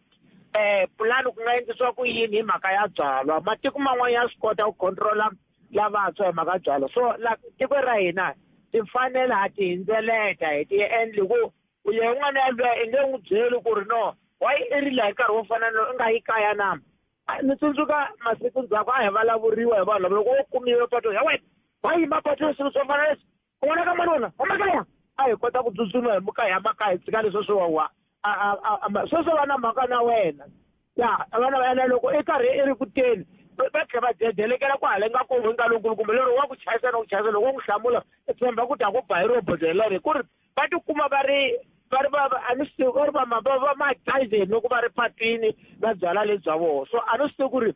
Speaker 7: pulani ku nga endlisiwa ku yini hi mhaka ya byalwa. Matiko man'wana ya swi kota ku controla lavantshwa hi mhaka byalwa, so la tiko ra hina timfanelo ha ti hindzeleta hi ti endli ku u ye un'wana yaloye i nge n'wi byeli ku ri no why i ri laha hi nkarhi wo fana na i nga yi kaya na. Ni tsundzuka masiku ndzhaku a hi vulavuriwa hi vanhu lava loko wo kumiwe pato ya wena wa yima patweni swilo swo fana leswi u vona ka manuna huma kaya, a hi kota ku tsutsuma hi muka hi ya makaya hi tshika leswo swi wawa sweswo va na mhaka na wena ya vana ene loko i karhi i ri ku teni va tlhela va dedelekela ku hala nga ku nga lonkulukumba lero wa ku chayisa na ku chayisa loko u n'wi hlamula i tshemba ku ta ku ba hi ro bodlela ri ku ri va tikuma va ri va ri va a ni swi tivi va ri va va va ma loko va ri patwini va byala lebya vona. So a ni swi tivi ku ri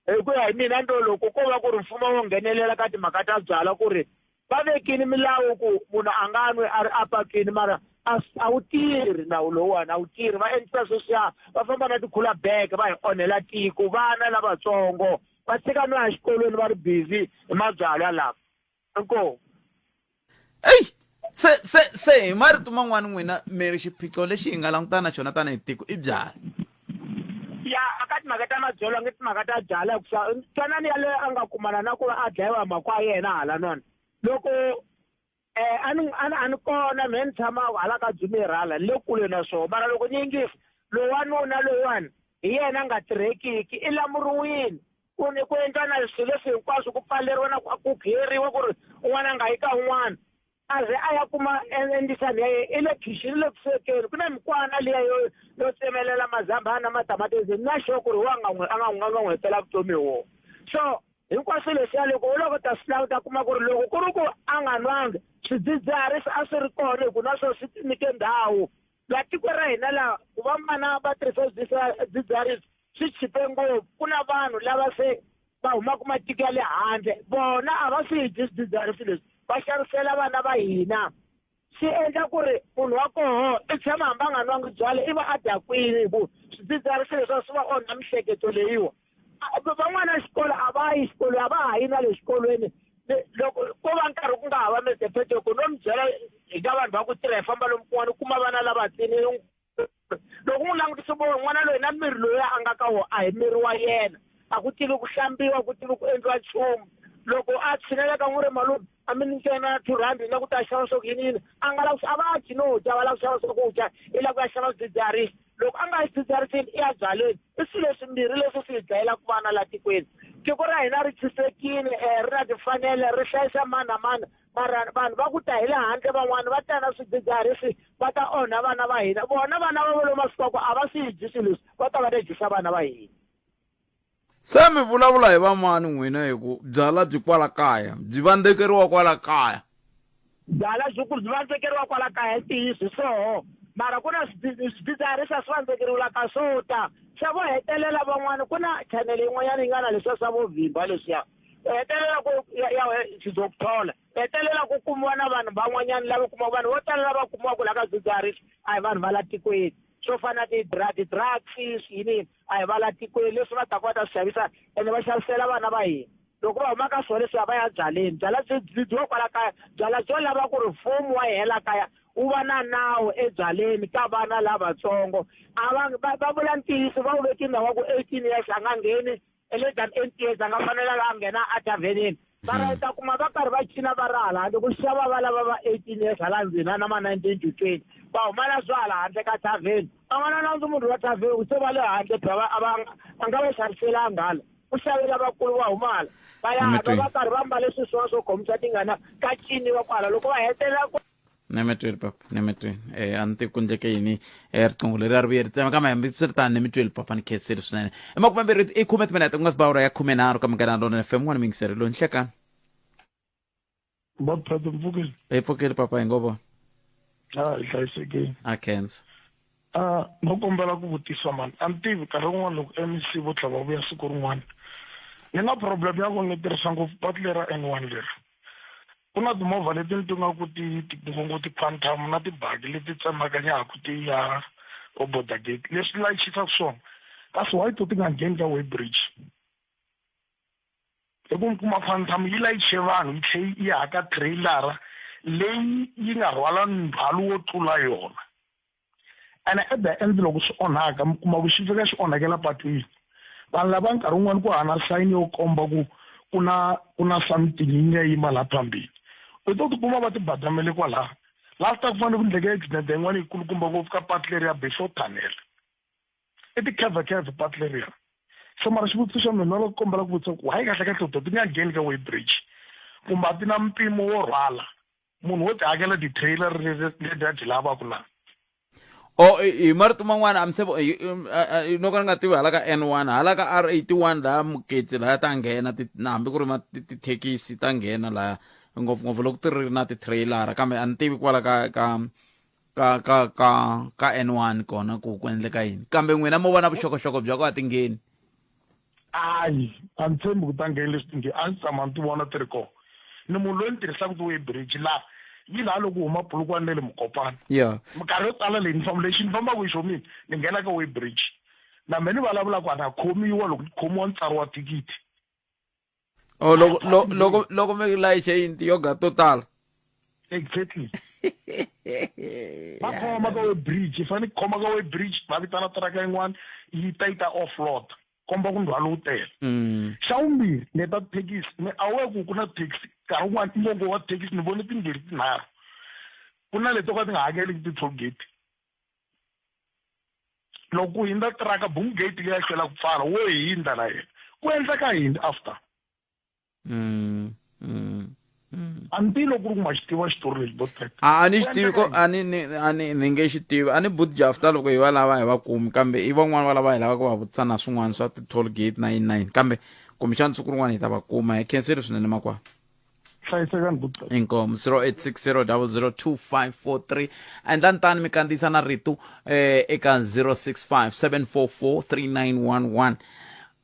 Speaker 7: hi ku ya hi mina ndo loko ko va ku ri mfumo wo nghenelela ka timhaka ta byala ku ri va vekile milawu ku munhu a nga nwi a ri apatwini, mara a wu tirhi nawu lowuwani, a wu tirhi. Va endlisa sweswiya va famba na ti-cooler bag va hi onhela tiko, vana lavatsongo va tshika no ya exikolweni va ri busy hi mabyalwa lama. Inkomu.
Speaker 1: Eyi se se se hi marito man'wani n'wina mi ri xiphiqo lexi hi nga langutana na xona tanihi tiko i byala.
Speaker 7: Ya aka timhaka ta madzolonga i timhaka ta byala hikusa twanani yaloye a nga kumana na ku va a dlayiwa makwa yena hala nona loko a ni a ni a ni kona mehe ni tshama hala ka Dzumirhala ni le kule na swona, mara loko ni yingisa loyi wanuna loyiwani hi yena a nga tirhekiki i lamuriwile ku ni ku endla na swilo leswi hinkwaswo ku pfaleriwa na ku khiyeriwa ku ri un'wana a nga yi ka un'wana a ze a ya kuma endlisani ya yena i le khixini le ku swekeni ku na mikwana liya yo yo tsemelela mazambhana na matamatisi na sure ku ri wa nga n'wi a nga n'wi a nga n'wi hetela vutomi hi wona. So hinkwaswo leswiya loko u loko ta swi languta kuma ku ri loko ku ri ku a nga nwangi swidzidziharisi a swi ri kona hi ku na swona swi tinyike ndhawu laha tiko ra hina laha ku va vana va tirhisa swidzidziharisi swi chipe ngopfu. Ku na vanhu lava se va humaka matiko ya le handle vona a va swi dyi swidzidziharisi leswi va xavisela vana va hina, swi endla ku ri munhu wa koho i tshama hambi a nga nwangi byala i va a dakwini hi ku swidzidziharisi leswi swi va onha mihleketo leyiwa. Van'wana xikolo a va yi xikolweni, a va ha yi na le xikolweni loko ko va nkarhi ku nga hava mezepete ku no mi byela hi ka vanhu va ku tirha hi famba lomu kun'wana u kuma vana lava tsini loko n'wi langutisa vo n'wana loyi na miri loyi a nga ka wona a hi miri wa yena, a ku tivi ku hlambiwa ku tivi ku endliwa nchumu. Loko a tshinela ka n'wi ri malume a mi ntsena R2 na ku ta xava swa ku yini yini a nga lavi a va dyi no dya va lava ku xava swakudya i lava ku ya xava swidzidziharisi loko a nga yi swidzidziharisini i ya byaleni. I swilo swimbirhi leswi swi hi dlayelaka vana la tikweni. Tiko ra hina ri chisekile ri na timfanelo ri hlayisa mani na mani, mara vanhu va ku ta hi le handle van'wani va ta na swidzidziharisi va ta onha vana va hina. Vona vana va volo masiku a va swi dyi swilo leswi va ta va ta dyisa vana va hina.
Speaker 1: Se mi vulavula hi vamani n'wina hi ku byala byi kwala kaya byi vandzekeriwa kwala kaya?
Speaker 7: Byala byi ku byi vandzekeriwa kwala kaya i ntiyiso hi swoho, mara ku na swidzidziharisi a swi vandzekeriwi ka swo ta xa vo hetelela van'wani ku na chanele yin'wanyana yi nga na leswiya swa vo vhimba leswiya u hetelela ku ya ya xizokuthola hetelela ku kumiwa na vanhu van'wanyana lava kumiwa vanhu vo tala lava kumiwaka la ka swidzidziharisi a hi vanhu va la tikweni swo fana na ti-drugs yini a hi va la tikweni leswi va taka va ta swi xavisa ene va xavisela vana va hina loko va huma ka swona leswiya va ya byaleni byala byi byi dyiwa kwala kaya byala byo lava ku ri mfumo wa hela kaya wu va na nawu ebyaleni ka vana lavatsongo a va va va vula ntiyiso va wu vekile nawu wa ku 18 years a nga ngheni less than 8 years a nga fanelanga a nghena a tavhenini. Mara i ta kuma va karhi va cina va ri hala handle ku xava va lava va 18 years hala ndzeni na ma 19 to 20 va huma na swa hala handle ka thaveni a nga na nandzu munhu wa thaveni se va le handle phela va a va a nga va xaviselanga hala ku xave lavakulu va huma hala va ya nwa va karhi va mbale swilo swin'wana swo khomisa tingana ka ciniwa kwala loko va hetelela ku
Speaker 1: Nemetweni papa, nemetweni. Eh a ni tivi ku endleke yini eh riqingho leri a ri vuye ri tsema kambe hambi swi ri tano nemitweni papa ni khensile swinene. I makumembirhi i khume timinete ku nga si ba awara ya khumenharhu ka Munghana Lonene FM n'wana muyingiseri loyi nhlekani.
Speaker 8: Baphatha mpfukile.
Speaker 1: Hi pfukile papa hi ngo vona.
Speaker 8: A hi hlayisekile.
Speaker 1: A khensa.
Speaker 8: A no kombela ku vutisa mani a ni tivi nkarhi wun'wana loko MEC vo tlha va vuya siku rin'wana ni na problem ya ku ni tirhisa ngopfu patu lera N1 leri ku na timovha leti ni ti nga ku ti ngopfu ti-quantum na tibaki leti tsemakanyaka ti ya ko border gate leswi layichisaka swona kasi why to ti nga ngheni ka way bridge hi ku mi kuma quantum yi layiche vanhu yi tlhe yi haka trailer leyi yi nga rhwala ndzhwalo wo tlula yona ene at the end loko swi onhaka mi kuma ku xi fika xi onhakela patwini vanhu lava nkarhi wun'wani ku hana sayini yo komba ku ku na ku na something yi nga yima laha phambili u to tikuma va tibadamele kwalaha last ku fanele ku ndleke accident yin'wana yikulukumba ngopfu ka patu leriya before tunnel i ti-curve-curve patu leriya so mara xivutiso xa mina loko kombela ku vutisa ku why kahle kahle to ti nga ngheni ka way bridge kumbe a ti na mpimo wo rhwala munhu wo ti hakela ti-trailer leti a ti lavaka na
Speaker 1: o hi marito man'wana a mi se no ka ni nga tivi hala ka N1 hala ka R81 laha muketsi laya ta nghena na hambi ku ri ma tithekisi ta nghena laya ngopfungopfu loko ti ri na ti-trailer kambe a ni tivi kwala ka ka ka ka ka ka N1 kona ku ku endleka yini kambe n'wina mo vona vuxokoxoko bya ku a ti ngheni
Speaker 8: Hayi, a ni tshembi ku ta nghena leswi ti a ndzi tshama ni ti vona ti ri kona. Ni munhu loyi ni tirhisaka ti-weigh bridge laha yi laha loko u huma Polokwane na le Mokopane. Minkarhi yo tala leyi ni famba lexi ni fambaka hi xona mina ni nghena ka weigh bridge. Na mehe ni vulavula ku a na khomiwa loko ni khomiwa ni tsariwa thikithi.
Speaker 1: Oh, loko loko loko loko mi layiche yini ti-yoga to tala
Speaker 8: exactly va khoma ka weigh bridge yi fanele ku khoma ka weigh bridge va vitana tiraka yin'wana yi ta yi ta offload komba ku ndzhwalo wu tele xa vumbirhi ni ta tithekisi ni aware ku ku na taxi nkarhi wun'wana i mongo wa tithekisi ni vone timbirhi tinharhu ku na leti to ka ti nga hakeliki ti-toll gate loko ku hindza tiraka boom gate leyi ya hlwela ku pfala wo hindza na yena ku endleka yini after A ni tivi loko ku ri ku ma xi tiva xitori lexi Botpet.
Speaker 1: A ni xi tivi ko a ni ni a ni ni nge xi tivi a ni but Jafta loko hi va lava hi va kumi kambe i van'wani va lava hi lava ku va vutisa na swin'wana swa ti-toll gate na yini na yini kambe kumbexana siku rin'wana hi ta va kuma hi khensile swinene makwavo
Speaker 8: Hlayisekani Botpet.
Speaker 1: Inkomu 0860002543 endlani tani mi kandziyisa na rito eh, eka 065 744 3911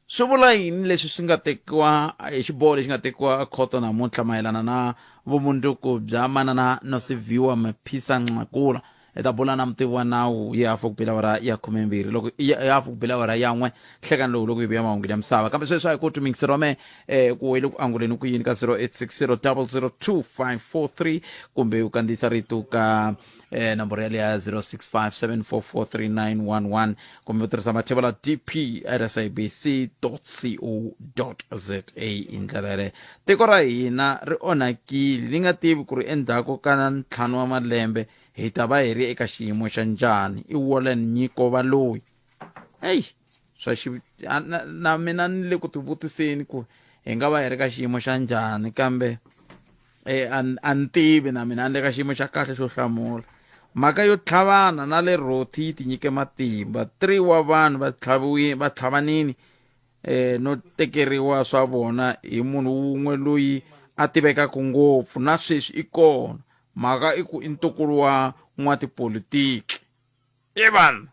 Speaker 1: Swi vula yini leswi swi nga tekiwa hi xiboho lexi nga tekiwa ekhoto namuntlha mayelana na vumundzuku bya manana Nosiviwe Mapisa Nqakula? Hi ta bula na mutivi wa nawu hi hafu ku bile awara ya khumembirhi loko hi hafu ku bile awara ya n'we nhlekani lowu loko hi vuya mahungu ya misava. Kambe sweswi a hi koti miyingiseri wa mehe eh, ku wele ku anguleni ku yini ka 0860 002543 kumbe u kandziyisa rito ka eh, nomboro yaleyo ya 0657443911 kumbe u tirhisa matheva la dp at sabc co za hi ndlela yaleyo tiko ra hina ri onhakile ni nga tivi ku ri endzhaku ka ntlhanu wa malembe hi ta va hi ri eka xiyimo xa njhani i Warren Nyiko Valoyi eyi swa xi na, na mina ni le ku tivutiseni ku hi nga va hi ri ka xiyimo xa njhani kambe e a ni tivi na mina a ni le ka xiyimo xa kahle xo hlamula mhaka yo tlhavana na le rothi yi tinyike matimba 3 wa vanhu va tlhaviwile va tlhavanini eh no tekeriwa swa vona hi munhu wun'we loyi a tivekaka ngopfu na sweswi i kona mhaka i ku i ntukulu wa n'watipolitiki i vanhu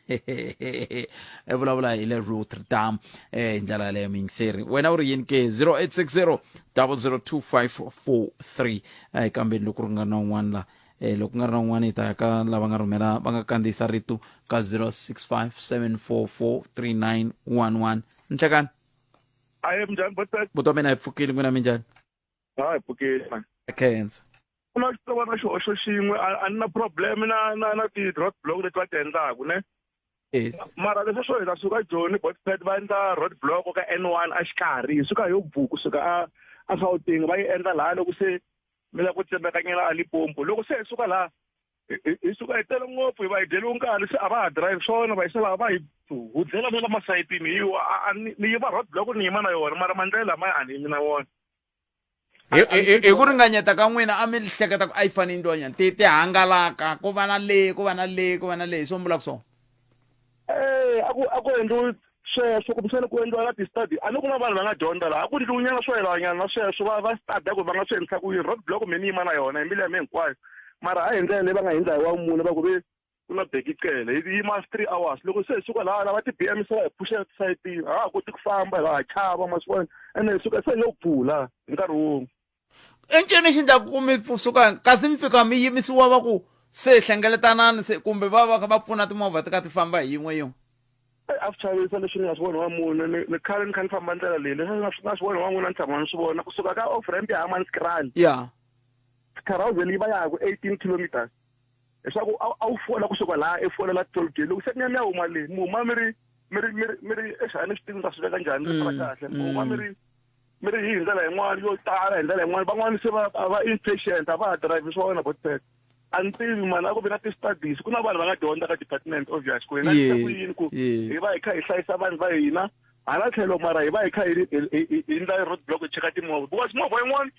Speaker 1: e vulavula hi le Rotterdam eh hi ndlela yaleyo muyingiseri wena u ri yini ke 0860 002543 eh kambe loko ri nga na un'wana la eh loko nga ri na un'wana hi ta ya ka lava nga rhumela va nga kandziyisa rito ka 0657443911 nhlekani
Speaker 9: Aye minjhani Botpet?
Speaker 1: buti wa mina hi pfukile n'wina minjhani
Speaker 9: Hayi pfukile man.
Speaker 1: khensa
Speaker 9: Ku na xitsongwana xihoxo xin'we a a ni na problem na na na ti-road block leti va ti endlaku ne
Speaker 1: yes
Speaker 9: mara leswi swo hi ta suka Joni Botpet va endla road block ka N1 a xikarhi hi suka yo buku suka a a Gauteng va yi endla laha loko se mi lava ku tsemekanyela a Limpopo loko se hi suka laha hi suka hi tele ngopfu hi va hi dyeliwe nkarhi se a va ha drive swona va yisa laha va hi hudlela na la masayitini hi ni yima road block ni yima na yona mara mandlela lamaya a ni yimi na wona
Speaker 1: hi ku ringanyeta ka n'wina a mi hleketa ku a yi fane yindliwa njhani ti ti hangalaka ku va na le ku va na le ku va na le hi swo mi vulaka swona
Speaker 9: Eh, a ku a ku endliwi sweswo kumbexana ku endliwa na ti-study a ni ku na vanhu va nga dyondza laha a ku endliwi nyana swo yelanyana na sweswo va va study ku va nga swi endlisa ku yini road block me ni yima na yona hi mbilu ya mina hinkwayo mara a hi ndlela leyi va nga hindza hi wa mune va ku ve ku na beki cele hi yima 3 hours loko se hi suka laha lava ti-B_M se va hi phuxela tisayitini a ha ha koti ku famba hi va ha chava ma swi vona ene hi suka se hi lo pfula hi nkarhi wun'we
Speaker 1: i ncini xi endlaku ku mi suka kasi mi fika mi yimisiwa va ku se hlengeletanani se kumbe va va kha va pfuna timovha ti ka ti famba hi yin'we yin'we
Speaker 9: a swi chavisa leswi ni nga swi vona wa munhu ni ni khale ni kha ni famba ndlela leyi leswi ni nga swi vona wa n'wina ni tshama ni swi vona kusuka ka off ramp ya Hammanskraal
Speaker 1: ya
Speaker 9: carousel yi va ya ha ku 18 kilometers leswaku a wu fola kusuka laha i folela toll gate loko se mi ya mi ya huma le mi huma mi ri mi ri mi ri mi ri exi a ni swi tivi ni ta swi veka njhani ri fana kahle mi huma mi ri mi ri hi ndlela yin'wana yo tala hi ndlela yin'wana van'wana se va va impatient a va ha drive swa wena botpet a ni tivi mani a ku vi na ti-studies ku na vanhu va nga dyondza ka department obvious ku hina ku yini ku hi va hi kha hi hlayisa vanhu va hina hala tlhelo mara hi va hi kha hi hi endla road block hi cheka timovha because movha yin'wana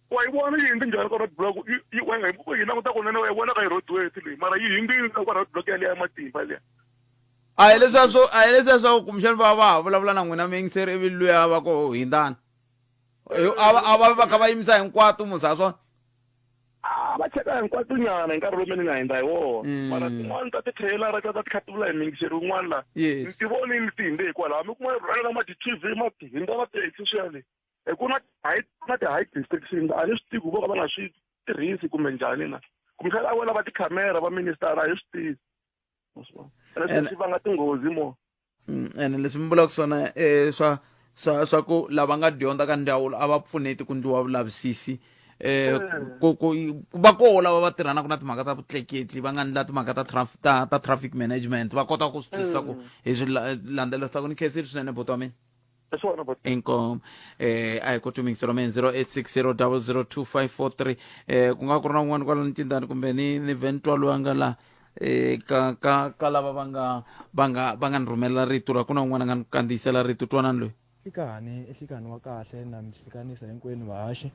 Speaker 9: wa yi vona yi hindzi njhani ka road block yi languta kunene wa yi vona ka yi road worthy leyi mara yi hindzile ka road block yaliya ya matimba liya
Speaker 1: a hi leswiya swo a hi leswiya swa kumbexani va va ha vulavula na n'wina mi yingiseri ivi luya va ku hindzana a va a va va kha va yimisa hinkwato musa swona
Speaker 9: a va cheka hinkwato nyana hi nkarhi lowu mi ni nga hindza hi wona mm. mara tin'wana ta ti-trailer ta ta ti kha ti vula hi miyingiseri wun'wana la ni ti vonile ti hindze hikwalaho mi kuma rhwala na ma-t-v ma ti hindza va taxi swiya le hi ku na height na ti-height restrictions a ni swi tivi ku vo ka va nga swi tirhisi kumbe njhani na kumbexana a vo lava tikhamera va minister a hi swi tivi ene swi vanga tinghozi mo
Speaker 1: mm, ene leswi mi vulaka swona um swa swa swa ku lava nga dyondza ka ndzawulo a va pfuneti ku ndliwa vulavisisi eh ku ku va koho lava va tirhanaka na timhaka ta vutleketli va nga ndla timhaka ta ta ta traffic management va kota ku swi twisisa ku hi swi landzelerisa ku ni khensile swinene buti wa mina inkomo eh a hi ku tumingiselo mina 0860002543 eh ku nga ku ri na un'wana kwala ncindani kumbe ni ni ventwa loyi a nga la eh ka ka ka lava va nga va nga va nga ni rhumela rito la ku na un'wana a nga ni kandziyisela rito twanani loyi
Speaker 10: Nhlikani i nhlikani wa kahle na mi hlikanisa hinkwenu vahaxi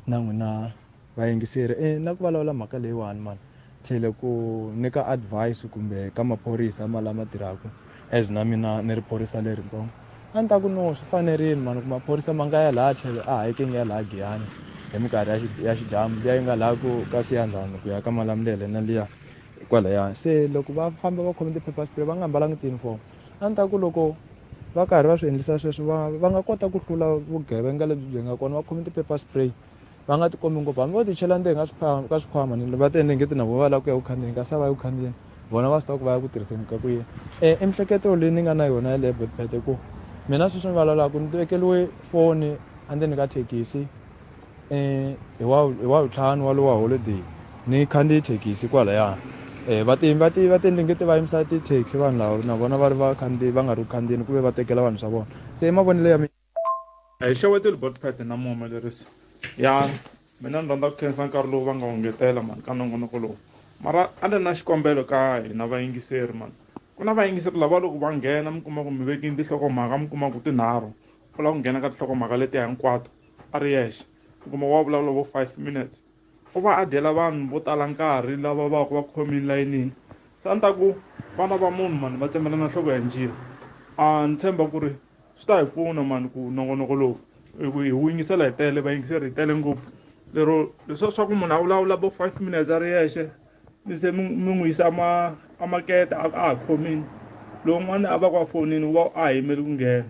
Speaker 10: na n'wina vayingiseri e na ku vulavula mhaka leyiwani mani tlhele ku nyika advice kumbe ka maphorisa ma lama tirhaka as na mina ni ri phorisa leritsongo a ni ta ku no swi fanerile mani ku maphorisa ma nga ya laha tlhelo a hiking ya laha Giyani hi minkarhi ya ya xidyambu liya yi nga laha ku ka Siyandhani ku ya ka Malamulele na liya kwalaya se loko va famba va khome ti-pepper spray va nga mbalanga ti-uniform a ni ta ku loko va karhi va swi endlisa sweswo va va nga kota ku hlula vugevenga lebyi byi nga kona va khome ti-pepper spray va nga tikombi ngopfu hambi vo ti chela ndzeni ka swikhwama ka swikhwama ni va ti endle ngeti na vona va lava ku ya ku khandziyeni kasi a va yi ku khandziyeni vona va swi tiva ku va ya ku tirhiseni ka ku yini um i miehleketo leyi ni nga na yona yaleyo botpete ku mina sweswi ni vulavulaka ni vekeliwe foni endzeni ka thekisi um hi wa hi wa vuntlhanu walowu wa holiday ni khandziye thekisi kwalaya um va ti va ti va ti endle ngeti va yimisa ti-taxi vanhu lava na vona va ri vakhandziyi va nga ri ku khandziyeni ku ve va tekela vanhu swa vona se i mavonelo ya mina.
Speaker 11: A hi xeweteli Botpet na muhumelerisi. Ya mina ni rhandza ku khensa nkarhi lowu va nga wu ngetela mani ka nongonoko lowu. Mara a ni ri na xikombelo ka hina vayingiseri mani. Ku na vayingiseri lava loko va nghena mi kuma ku mi vekini tinhlokomhaka mi kuma ku tinharhu u lava ku nghena ka tinhlokomhaka letiya hinkwato a ri yexe. U kuma wa vulavula vo five minutes u va a dyela vanhu vo tala nkarhi lava va va ku va khomile layinini. Se a ni ta ku vana va munhu mani va tsemelana nhloko ya njiya. A ni tshemba ku ri swi ta hi pfuna mani ku nongonoko lowu hi ku hi wu yingisela hi tele vayingiseri hi tele ngopfu lero leswiya swa ku munhu a vulavula vo five minutes a ri yexe mi se mi mi n'wi yisa ma a makete a a ha khomini lowun'wana a va ku a fonini u va a ha yimeli ku nghena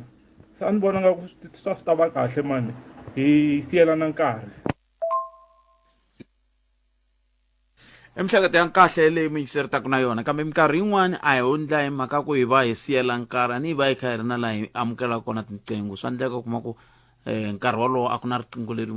Speaker 11: se a ni vona nga ku swa swi ta va kahle mani hi siyelana nkarhi.
Speaker 1: I mihleketo ya kahle leyi mi yingiseritaka na yona kambe minkarhi yin'wani a hi ndla hi mhaka ku hi va hi siyela nkarhi a ni hi va hi kha hi ri na laha hi amukelaka kona tinqingho swa endleka u kuma ku um nkarhi wolowo a ku na riqingho leri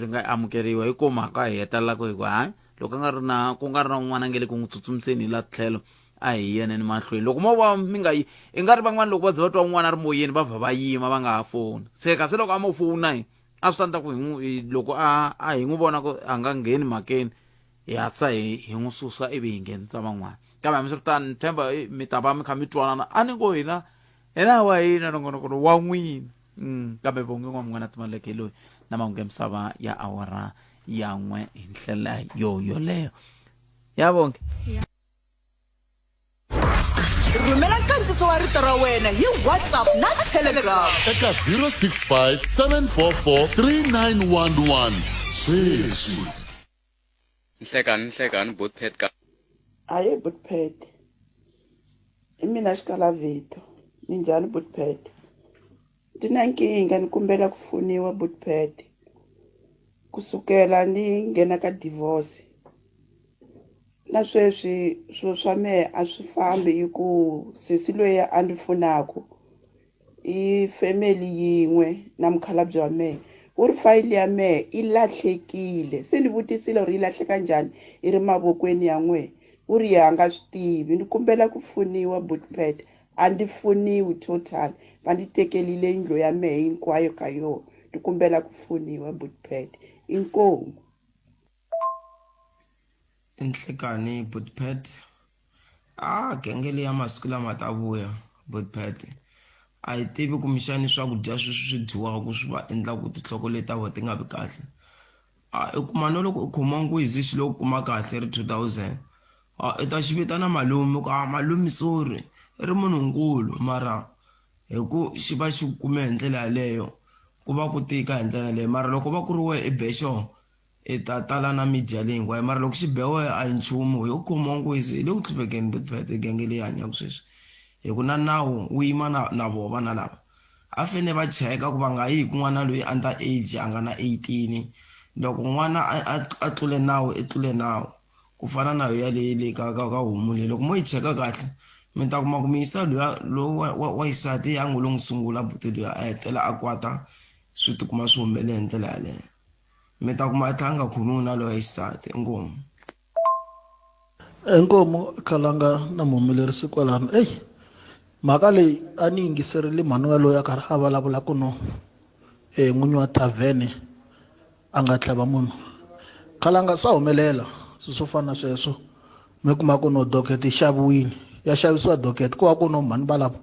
Speaker 1: ri nga amukeriwa hi ko mhaka hi hetelelaka hi ku hayi loko a nga ri na ku nga ri na un'wana a nge le ku n'wi tsutsumiseni hi la tlhelo a hi yeneni mahlweni loko mo va mi nga yi i nga ri van'wana loko va ze va twa un'wana a ri moyeni va vha va yima va nga ha foni se kasi loko a mo fona yi A swi ta endla ku hi n'wi loko a a hi n'wi vona ku a nga ngheni mhakeni hi hatlisa hi hi n'wi susa ivi hi nghenisa van'wana. Kambe hambiswiritano ni tshemba mi ta va mi kha mi twanana a ni ngo hina hina wa hina nongonoko lowu wa n'wina. Kambe Bongi N'wamun'wana Timaleke hi loyi na mahungu ya misava ya awara ya n'we hi ndlela yo yoleyo. Ya Bongi.
Speaker 2: Rhumela nkandziso wa rito ra wena hi WhatsApp na Telegram
Speaker 12: eka 065 744 3911 sweswi.
Speaker 13: Nhlekani nhlekani bot pet ka.
Speaker 14: Ahee bot pet i mina xikalavito minjhani bot pet ndzi na nkingha ni kombela ku pfuniwa bot pet kusukela ni nghena ka divorce na sweswi swilo swa mehe a swi fambi hi ku sesi loyi a ndzi pfunaku i family yin'we na mukhalabye wa mehe u ri fayili ya mehe i lahlekile se ni vutisile uri yi lahleka njhani i ri mavokweni ya n'wehe u ri yehe a nga swi tivi ni kombela ku pfuniwa butpet a ndzi pfuniwi total va ndzi tekelile yindlu ya mehe hinkwayo ka yona ni kombela ku pfuniwa butpet inkomu.
Speaker 15: I nhlekani butpet a genge leya masiku lama ta vuya butpet a yi tivi kumbexani swakudya sweswi swi dyiwaka swi va endlaku tinhloko leti ta vona ti nga vi kahle a i kuma no loko u khomiwa nkuzi xi lo kuma kahle ri 2000 a i ta xi vitana malume ku a malume sorry i ri munhu nkulu mara hi ku xi va xi kume hi ndlela yaleyo ku va ku tika hi ndlela yaleyo mara loko va ku ri wehe i be xona I ta tala na media leyi hinkwayo mara loko xi be wehe a hi nchumu ho khomiwa nkuzi hi le ku hluphekeni but genge leyi hanyaka sweswi hi ku na nawu wu yima na na voho vana lava a fane va cheka ku va nga yi hi ku n'wana loyi under age a nga na 18 loko n'wana a tlule nawu i tlule nawu ku fana na yo yaleyi le ka ka ka homu leyi loko mo yi cheka kahle mi ta kuma ku mi yisa luya lowu wa wa xisati a ngo lo n'wi sungula buti luya a hetela a kwata swi tikuma swi humelele hi ndlela yaleyo. Mi ta kuma a tlhela a nga khomiwi na loyi wa xisati. Inkomu.
Speaker 16: Inkomu Khalanga na muhumelerisi kwalano. Eyi mhaka leyi a ni yingiserile mhani yaloye a karhi a vulavula ku no n'winyi wa thavhene a nga tlhava munhu. Khalanga swa humelela swilo swo fana na sweswo mi kuma ku no docket yi xaviwile ya xavisiwa docket ko va ku no mhani valavo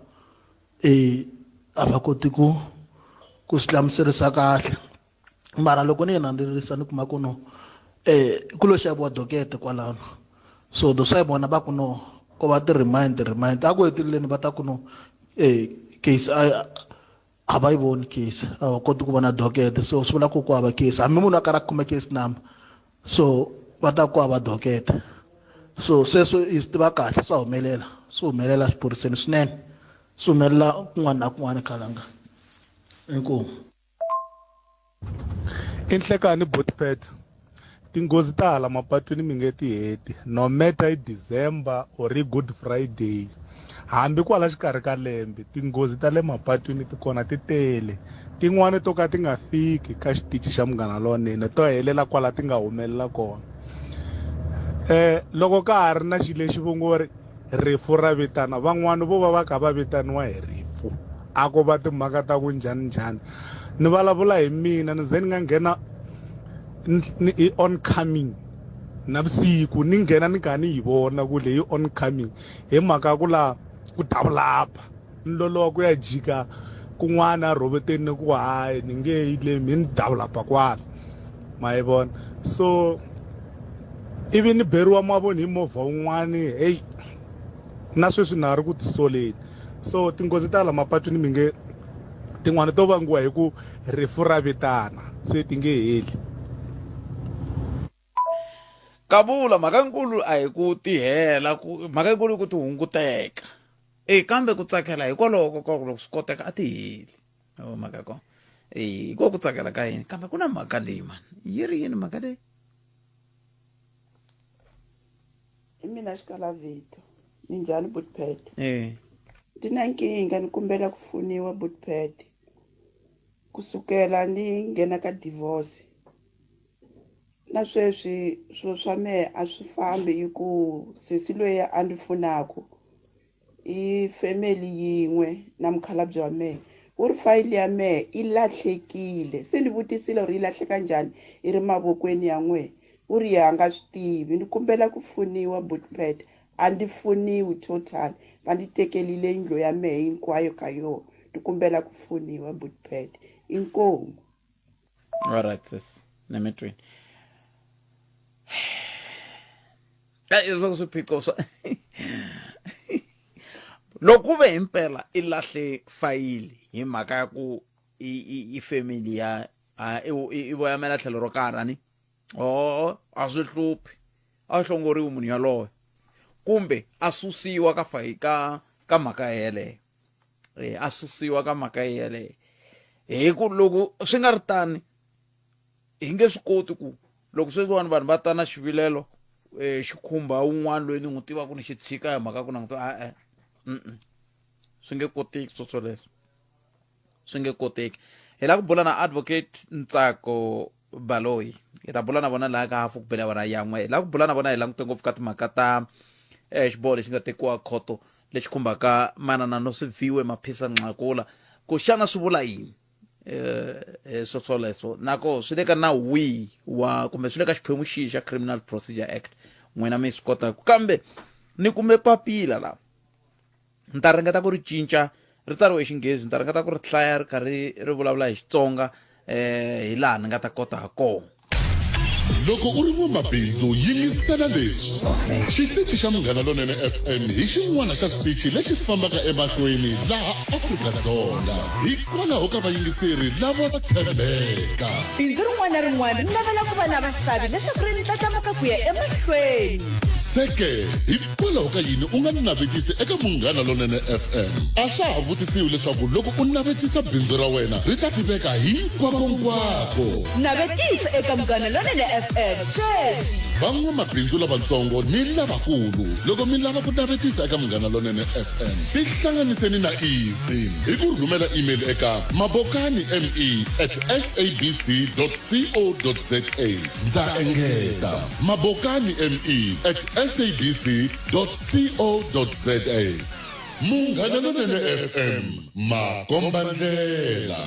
Speaker 16: a va koti ku ku swi hlamuserisa kahle. Mara loko ni yi landzelerisa ni kuma ku no ku lo xaviwa dokete kwalano so that's why vona va ku no ko va ti-remind ti-remind a ku heteleleni va ta ku no case a a va yi voni case a va koti ku vona dokete so swi vula ku ku hava case hambi munhu a karhi a khome case number so va ta ku hava dokete so sweswo hi swi tiva kahle swa humelela swi humelela xiphoriseni swinene swi humelela kun'wana na kun'wana khalanga inkomu.
Speaker 17: I nhlekani Botpet tinghozi ta hala mapatwini mi nge ti heti no matter i December or i Good Friday hambi kwala xikarhi ka lembe tinghozi ta le mapatwini ti kona ti tele tin'wani to ka ti nga fiki ka xitichi xa Munghana Lonene to helela kwala ti nga humelela kona loko ka ha ri na xilo lexi vo ngo ri Rifu ra vitana. Van'wana vo va va kha va vitaniwa hi rifu. A ko va timhaka ta ku njhani njhani. Ni vulavula hi mina ni ze ni nga nghena hi on coming navusiku ni nghena ni kha ni yi vona ku leyi on coming hi mhaka ya ku laha ku develop-a ni loloha ku ya jika kun'wana a rhoboteni ni ku hayi ni nge yi le mi ni develop-a kwala ma yi vona so ivi ni beriwa mavoni hi movha wun'wani heyi na sweswi na ha ri ku tisoleni so tinghozi ta la mapatwini mi nge tin'wana to vangiwa hi ku rifu ra vitana se ti nge heli.
Speaker 1: Kavula mhaka nkulu a hi ku tihela ku mhaka nkulu i ku ti hunguteka e kambe ku tsakela hikwalaho ka ku loko swi koteka a ti heli oh, mhaka ya kona e ko ku tsakela ka yini kambe ku na mhaka leyi mani yi ri yini mhaka leyi
Speaker 14: I mina xikalavito minjhani butpet
Speaker 1: e
Speaker 14: ndzi na nkingha ni kombela ku pfuniwa butpet kusukela ni nghena ka divorce na sweswi swilo swa mehe a swi fambi hi ku sesi loyi a ndzi pfunaku i family yin'we na mukhalabye wa mehe. U ri fayili ya mehe i lahlekile. Se ni vutisile uri yi lahleka njhani i ri mavokweni ya n'wehe. U ri yehe a nga swi tivi. Ni kombela ku pfuniwa Butpet. A ndzi pfuniwi total. Va ndzi tekelile yindlu ya mehe hinkwayo ka yona. Ni kombela ku pfuniwa Butpet. Inkomu.
Speaker 1: Alright sis, ni mi twini. Leswaku swiphiqo swa loko ku ve himpela i lahle fayili hi mhaka ya ku i family ya i voyamela tlhelo ro karhi ani o a swi hluphi a hlongoriwi munhu yaloye kumbe a susiwa ka fayi ka ka mhaka yeleyo eh, a susiwa ka mhaka yeleyo hi ku loko swi nga ri tani hi nge swi koti ku loko sweswiwani vanhu va ta na xivilelo um xi khumba un'wana loyi ni n'wi tivaka ni xi tshika hi mhaka ku na n'wi tiva e-e swi nge koteki swoswoleswo swi nge koteki hi lava ku bula na advocate ntsako baloyi hi ta bula na vona laha ka hafu ku bela awara yan'we hi lava ku bula na vona hi langute ngopfu ka timhaka ta um xiboho lexi nga tekiwa khoto lexi khumbaka manana nosiviwe maphisa nxakula ku xana swi vula yini eh swoswoleswo nako swi le ka nawu wihi wa kumbe swi le ka xiphemu xihi xa criminal procedure act n'wina mi swi kotaka kambe ni kume papila la ni ta ringeta ku ri cinca ri tsariwe hi xinghezi ni ta ringeta ku ri hlaya ri karhi ri vulavula hi xitsonga eh hi laha ni nga ta kota ha kona
Speaker 12: Loko u ri n'wamabindzu yingisela leswi. Xitichi xa Munghana Lonene FM hi xin'wana xa switichi lexi fambaka emahlweni laha Afrika-Dzonga hikwalaho ka vayingiseri lavo tshembeka.
Speaker 2: Bindzu rin'wana na rin'wana ri navela ku va na vaxavi leswaku ri ndlandlamuka ku ya emahlweni.
Speaker 12: Se ke, hikwalaho ka yini u nga navetisi eka Munghana Lonene FM? A swa ha vutisiwi leswaku loko u navetisa bindzu ra wena ri ta tiveka hinkwakonkwako.
Speaker 2: Navetisa eka Munghana Lonene FM sweswi.
Speaker 12: Van'wamabindzu lavatsongo ni lavakulu, loko mi lava ku navetisa eka Munghana Lonene FM, tihlanganiseni na Easy hi ku rhumela email eka mabokanime at sabc co za. Ndza engeta, mabokanime at sabc co za. Munghana Lonene FM, makombandlela.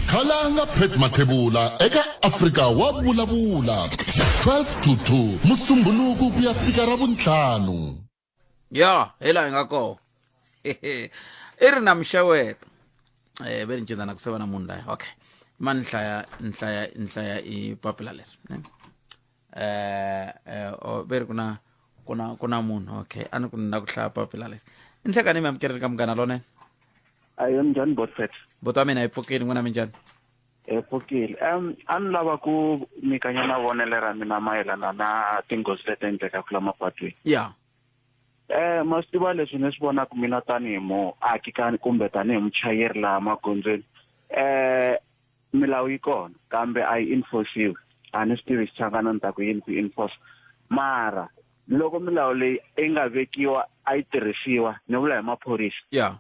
Speaker 12: Khalanga Pat Mathebula eka Afrika wa vulavula 12 to 2 Musumbhunuku ku ya fika Ravuntlhanu.
Speaker 1: Ya hi laha hi nga kona i ri na mixeweto eh ve ni cinca na ku seva na munhu laya okay ma ni hlaya ni hlaya ni hlaya i papila leri ne eh eh oh, ve ri ku na ku na ku na munhu okay a ni ku ni la ku hlaya papila leri i nhlekani mi amukeleni ka munghana lonene
Speaker 18: Ayo njhani Botfet?
Speaker 1: Buti wa mina hi pfukile n'wina minjhani?
Speaker 18: Hi pfukile. Um a ni lava ku nyikanyana vonelo ra mina mayelana na tinghozi leti endlekaka la mapatwini.
Speaker 1: Ya.
Speaker 18: Eh ma swi tiva leswi ni swi vonaka mina tanihi muaki kumbe tanihi muchayeri laha magondzweni. Eh milawu yi kona kambe a yi enforciwi. A ni swi tivi Xichangana ni ta ku yini ku enforce. Mara loko milawu leyi yi nga vekiwa a yi tirhisiwa ni vula hi maphorisa.
Speaker 1: Ya.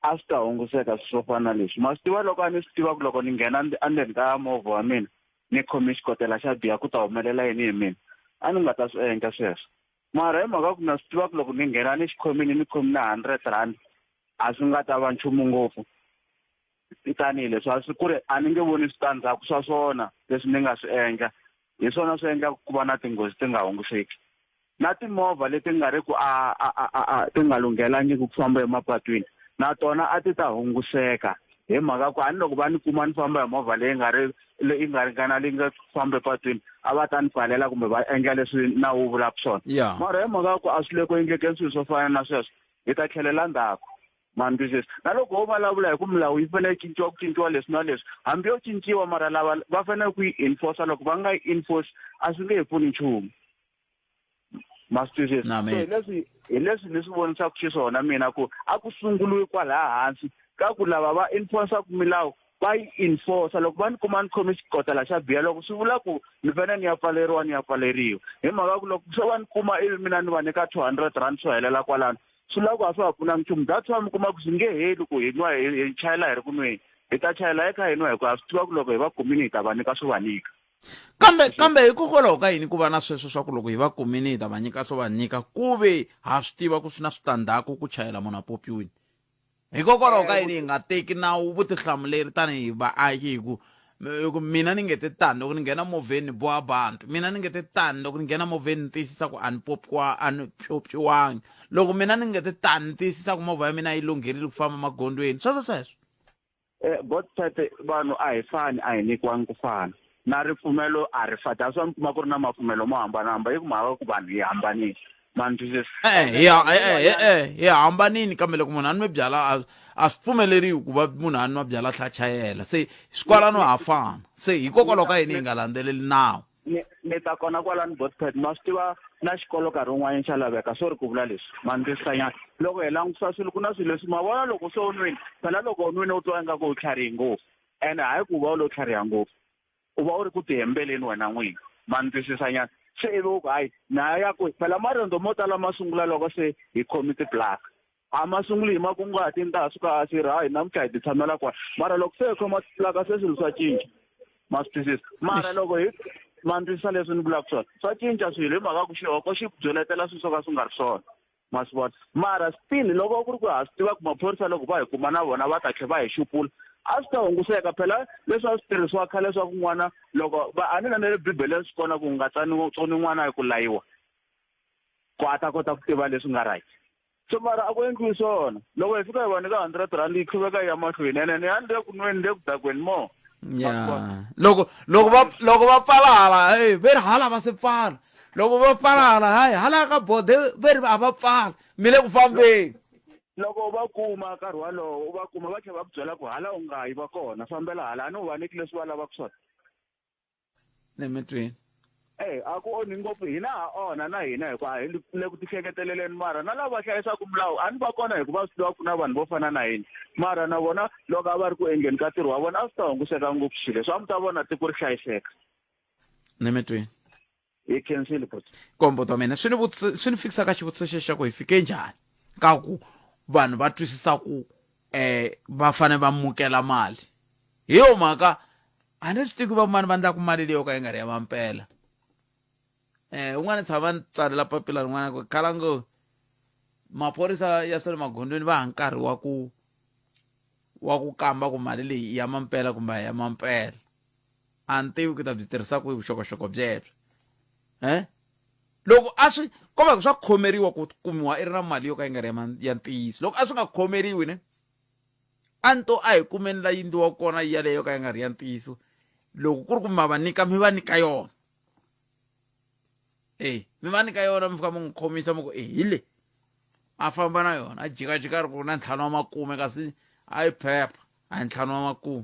Speaker 18: A swi ta hunguseka swilo swo fana na leswi. Ma swi tiva loko a ni swi tiva ku loko ni nghena endzeni ka movha wa mina ni khome xikotela xa biya ku ta humelela yini hi mina, a ni nga ta swi endla sweswo. Mara hi mhaka ku na swi tiva ku loko ni nghena ni xi khomile ni khome na hundred rand a swi nga ta va nchumu ngopfu tanihileswi a swi ku ri a ni nge voni switandzhaku swa swona leswi ni nga swi endla. Hi swona swi endlaka ku va na tinghozi ti nga hunguseki. Na timovha leti nga ri ku a a a a a ti nga lunghelangiki ku famba emapatwini na tona a ti ta hunguseka hi mhaka ku a ni loko va ni kuma ni famba hi movha leyi nga ri leyi nga ringana leyi nga famba epatwini a va ta ni pfalela kumbe va endla leswi nawu wu vulaka swona. Mara hi mhaka ku a swi le ku endlekeni swilo swo fana na sweswo hi ta tlhelela ndzhaku. Ma ni twisisa? Na loko ho vulavula hi ku milawu yi fanele yi cinciwa ku cinciwa leswi na leswi, hambi yo cinciwa mara lava va fanele ku yi enforce loko va nga yi enforce a swi nge he pfuni nchumu. Ma swi twisisa?
Speaker 1: Na
Speaker 18: So hi leswi hi leswi ni swi vonisaka xiswona mina ku a ku sunguriwi kwalaya hansi ka ku lava va enforce-aka milawu va yi enforce loko va ni kuma ni khome xikotela xa biya loko swi vula ku ni fanele ni ya pfaleriwa ni ya pfaleriwa hi mhaka ku loko se va ni kuma ivi mina ni va nyika 200 rand swo helela kwalano swi vula ku a swa ha pfunanga nchumu that's why mi kuma ku swi nge heli ku hi nwa hi chayela hi ri ku nweni hi ta chayela hi kha hi nwa hikuva ha swi tiva ku loko hi va kumile hi ta va nyika swo va nyika
Speaker 1: kambe kambe hikokwalaho ka yini ku va na sweswo swa ku loko hi va kumile hi ta va nyika swo va nyika ku ve ha swi tiva ku swi na switandzhaku ku chayela munhu a popiwile? Hikokwalaho ka yini hi nga teki nawu vutihlamuleri tanihi vaaki hi ku hi ku mina ni nge te tani loko ni nghena movheni ni boha banti mina ni nge te tani loko ni nghena movheni ni tiyisisa ku a ni popkiwa a ni pyopyiwangi loko mina ni nge te tani ni tiyisisa ku movha ya mina yi lungherile ku famba magondzweni sweswo sweswo.
Speaker 18: Eh, Botpet vanhu a hi fani a hi nyikiwangi ku fana na ripfumelo a ri fani that's why mi kuma ku ri na mapfumelo mo hambanahambana i ku mhaka ku vanhu hi hambanile ma ni twisisa
Speaker 1: Eh, hi ha- eh, eh, eh, hi hambanini kambe loko munhu a nwe byala a a swi pfumeleriwi ku va munhu a nwa byala a tlhela a chayela se swikwalano ha fana se hikokwalaho ka yini hi nga landzeleli nawu
Speaker 18: ni ni ta kona kwalani Botpet ma swi tiva na xikolo nkarhi wun'wanyana xa laveka sorry ku vula leswi ma ni twisisa nyana loko hi langutisa swilo ku na swilo leswi ma vona loko se u nwini phela loko u nwini u twa ingaku u tlharihi ngopfu ene hayi ku va u lo tlhariha ngopfu u va u ri ku tihembeleni wena n'wini ma ni twisisa nyana se ivi u ku hayi na ya kwihi phela marendzo mo tala ma sungula loko se hi khomi tiplaka a ma sunguli hi makunguhati ni ta ha suka a sirha hayi namuntlha hi ti tshamela kwala mara loko se hi khoma tiplaka se swilo swa cinca ma swi twisisa mara loko hi ma ni twisisa leswi ni vulaka swona swa cinca swilo hi mhaka ku xihoko xi byeletela swilo swo ka swi nga ri swona ma swi vona mara still loko ku ri ku ha swi tiva ku maphorisa loko va hi kuma na vona va ta tlhe va hi xupula a swi ta hunguseka phela leswi a swi tirhisiwa khale swa ku n'wana loko va a ni na le bibeleni swi kona ku nga tsani tsoni n'wana hi ku layiwa ku a ta kota ku tiva leswi nga right so mara a ku endliwi swona loko hi fika hi va nyika hundred rand yi qhuveka yi ya mahlweni ene ni ya ni le ku nweni le ku dakweni mo
Speaker 1: ya loko loko va loko va pfala hala hey ve ri hala va se pfala loko va pfala hala hayi hala ka bode ve ri a va pfala mi le ku fambeni
Speaker 18: loko u va kuma nkarhi walowo u va kuma va tlhela va ku byela ku hala u nga yi va kona fambela hala a ni u va nyiki leswi va lavaka swona
Speaker 1: ni mi twini
Speaker 18: Eh, a ku onhi ngopfu hina ha onha na hina hikuva a hi le ku tihleketeleleni mara na lava hlayisaka milawu a ni va kona hikuva swi tiva ku na vanhu vo fana na hina mara na vona loko a va ri ku endleni ka ntirho wa vona a swi ta hunguseka ngopfu swilo leswi a mi ta vona tiko ri hlayiseka
Speaker 1: ni mi twini
Speaker 18: hi khensile boti
Speaker 1: kombo ta mina swi ni swi ni fikisa ka xivutiso xexo xa ku hi fike njhani ka ku vanhu va twisisa ku eh va fanele va mukela mali hi yo mhaka a ni swi tivi va mani va ndlaku mali leyo ka yi nga ri ya mampela eh un'wana tshama ni tsalela papila rin'wana ku khala ngo maphorisa ya swa le magondzweni va ha nkarhi wa ku wa ku kamba ku mali leyi i ya mampela kumbe a ya mampela a ni tivi ku ta byi tirhisa kwihi vuxokoxoko byebyo eh loko a swi ko va swa khomeriwa ku kumiwa i ri na mali yo ka yi nga ri ya ntiyiso loko a swi nga khomeriwi ne a ni to a hi kumeni la yindliwa kona yaleyo ka yi nga ri ya ntiyiso loko ku ri ku ma va nyika mi va nyika yona e mi va nyika yona mi fika mi n'wi khomisa mi ku e hi le a famba na yona a jikajika ri ku na ntlhanu wa makume kasi a yi phepha a hi ntlhanu wa makume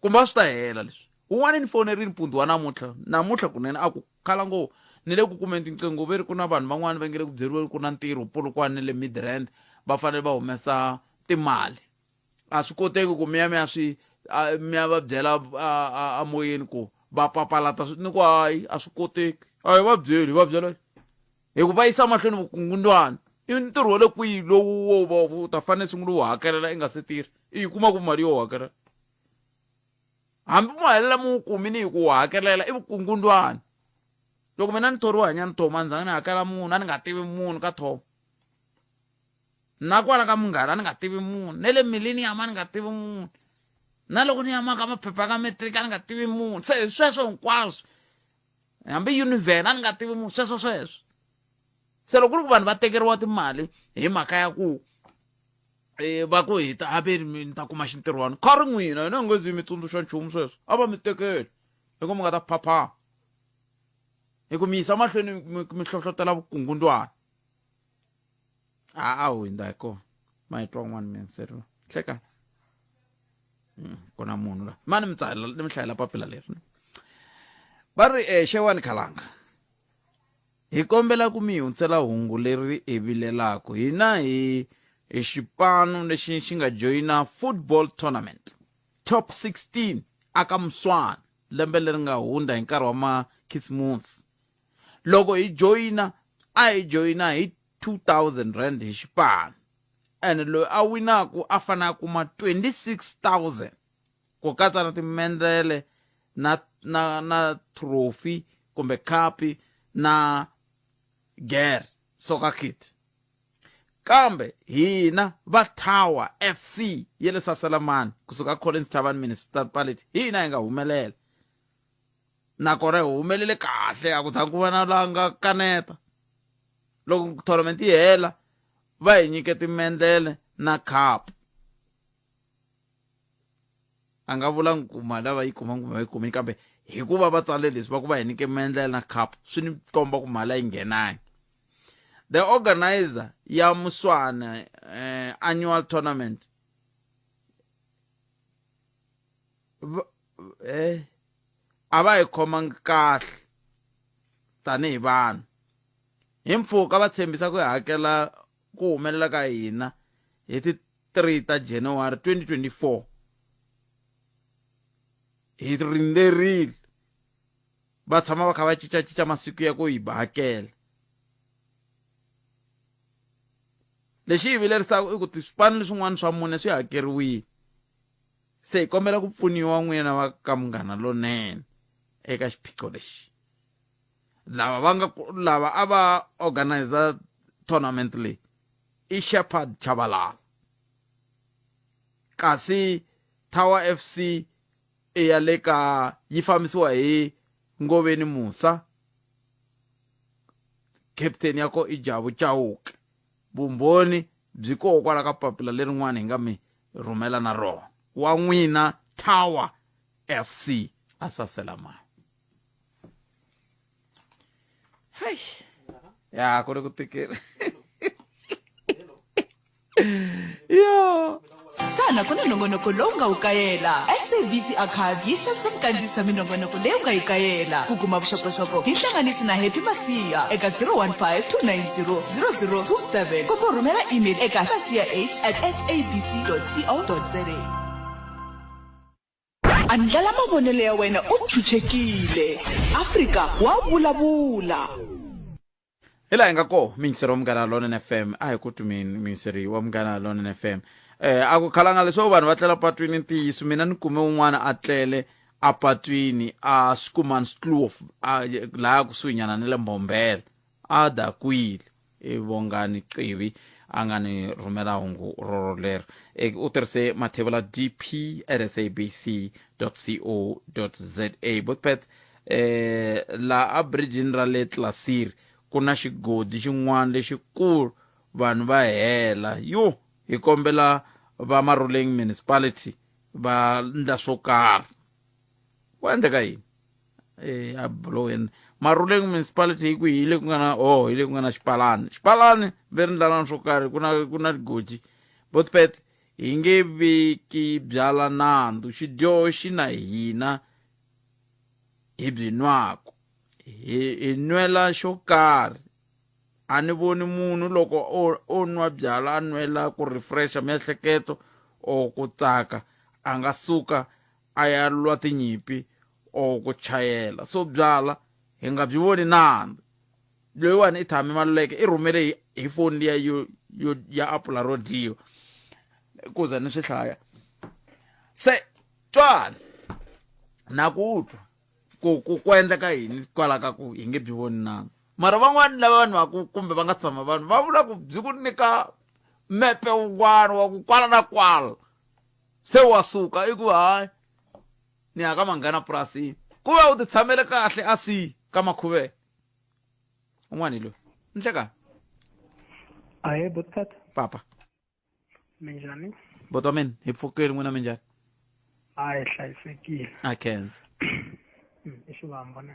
Speaker 1: kumbe a swi ta hela leswi un'wana ni fonerini mpundzu wa namuntlha namuntlha kunene a ku khala ngo ni le ku kumeni tinqingho ve ri ku na vanhu van'wana va nge le ku byeriweni ku na ntirho polokwane ni le midrand va fanele va humesa timali a swi koteki ku mi ya mi ya swi mi ya va byela amoyeni ku va papalata ni ku hayi a swi koteki a hi va byeli hi va byela hi ku va yisa mahlweni vukungundwani i ntirho wa le kwihi lowu wo va u ta fanele sungula wu hakelela i nga se tirha i yi kuma ku mali yo hakelela hambi mo helela mi wu kumini hi ku wu hakelela i vukungundwani loko mina ni thoriwa hanya ni thoma ni zanga ni hakela munhu a ni nga tivi munhu ka thoma na kwala ka munghana a ni nga tivi munhu na le millennium a ni nga tivi munhu na loko ni ya maka maphepha ka matric a ni nga tivi munhu se hi sweswo hinkwaswo hambi univen a ni nga tivi munhu sweswo sweswo se loko ku ri ku vanhu va tekeriwa timali hi mhaka ya ku eh, va ku hi ta averi ni ta kuma xintirhwana kha ri n'wina hina hi nge zi mi tsundzuxa nchumu sweswo a va mi tekeli hi ku mi nga ta phaphama hi ku mi yisa mahlweni mi hlohlotela vukungundwana a a hundza hi kona ma hi twa n'wana mina se ri hleka hmm, ku na munhu la mani mi tsala ni mi hlayela papila leri va ri eh, xewani khalanga hi kombela ku mi hundzisela hungu leri hi vilelaka hina hi hi xipano lexi xi nga joyina football tournament top 16 aka muswana lembe leri nga hundza hi nkarhi wa makhisimusi loko hi joyina a hi joyina hi 2000 rand hi xipano and loyi a winaku a fanele a kuma 26000 ku katsa na timendlele na na na trophy kumbe khapi na gear soccer kit Kambe hina va Tower FC ya le Saselamani kusuka Collins Chabane Municipality hina hi nga humelela. Nakona hi humelele kahle a ku zangi ku va na la nga kaneta. Loko tournament yi hela va hi nyike timendlele na cup. A nga vulangi ku mali a va yi kumanga kumbe va yi kumile kambe hikuva va tsale leswi va ku va hi nyike mendlele na cup swi ni komba ku mali a yi nghenangi. The organizer ya Muswana eh, annual tournament eh, a va hi khomangi kahle tanihi vanhu hi mpfhuka va tshembisa ku hi hakela ku humelela ka hina hi ti 3 ta January 2024 hi rindzerile va tshama va kha va cincacinca masiku ya ku hi hakela lexi hi vilerisaka i ku swipano leswin'wana swa mune swi hakeriwile se hi kombela ku pfuniwa n'wina va ka munghana lonene eka xiphiqo lexi lava va nga lava a va organizer tournament leyi i Shepherd Chabalala kasi Tower FC i ya le ka yi fambisiwa hi Ngoveni Musa captain ya ko i Jabu Chauke vumbhoni byi koho kwala ka papila lerin'wana hi nga mi rhumela na rona wa n'wina Tower FC a Saselamani hayi ya ku ri ku tikela yo
Speaker 2: Xana ku na nongonoko lowu nga wu kayela? SABC Archive yi xavisa ku kandziyisa minongonoko leyi u nga yi kayela. Ku kuma vuxokoxoko, hi hlanganisi na Happy Masiya eka 015 290 0027 kumbe u rhumela email eka masiya h at sabc co za. Andlala mavonelo ya wena u chuchekile. Afrika wa vulavula.
Speaker 1: Hi laha hi nga koho miyingiseri wa Munghana Lonene FM a hi ku twi miyingiseri wa Munghana Lonene FM eh a ku khalanga leswaku vanhu va tlela patwini ntiyiso mina ni kume un'wana a tlele a patwini a Schoemanskloof laha kusuhinyana ni le Mbombela a dakwile i Vongani Qivi a nga ni rhumela hungu rorolero e, u tirhise mathevula dp at sabc co za botpet eh la a bridgini ra le Tlasiri ku na xigodi xin'wana lexikulu vanhu va hela yo hi kombela va Maruleng municipality va ndla swo karhi ku endleka yini eh a blowen Maruleng municipality hi kwihi hi le ku nga na oh hi le ku nga na xipalani xipalani ve ri ndlalana swo karhi ku na ku na goji botpet hi nge veki byala nandzu xidyoho xi na hina hi byi nwaku hi hi nwela xo karhi a ni voni munhu loko o o nwa byala a nwela ku refresha miehleketo or ku tsaka a nga suka a ya lwa tinyimpi or ku chayela so byala hi nga byi voni nandzu loyiwani i tshame maluleke i rhumele hi, hi foni liya yo, yo ya apula ro dyiwa ku za ni swi hlaya se twani na ku twa ku ku ku endleka yini kwala ka ku hi nge byi voni nandzu mara van'wani lava vanhu va ku kumbe va nga tshama vanhu va vula ku byi ku nyika mepe wun'wana wa ku kwala na kwala se wa suka i ku hayi ni ya ka manghana purasini ku va u ti tshamele kahle a si ka makhuvele un'wana hi loyi nhlekani
Speaker 19: Ahee botkat
Speaker 1: papa
Speaker 19: minjhani
Speaker 1: bota wa mina hi pfukeli n'wina minjhani
Speaker 19: a hi hlayisekile
Speaker 1: a khensa
Speaker 19: I xivambo ne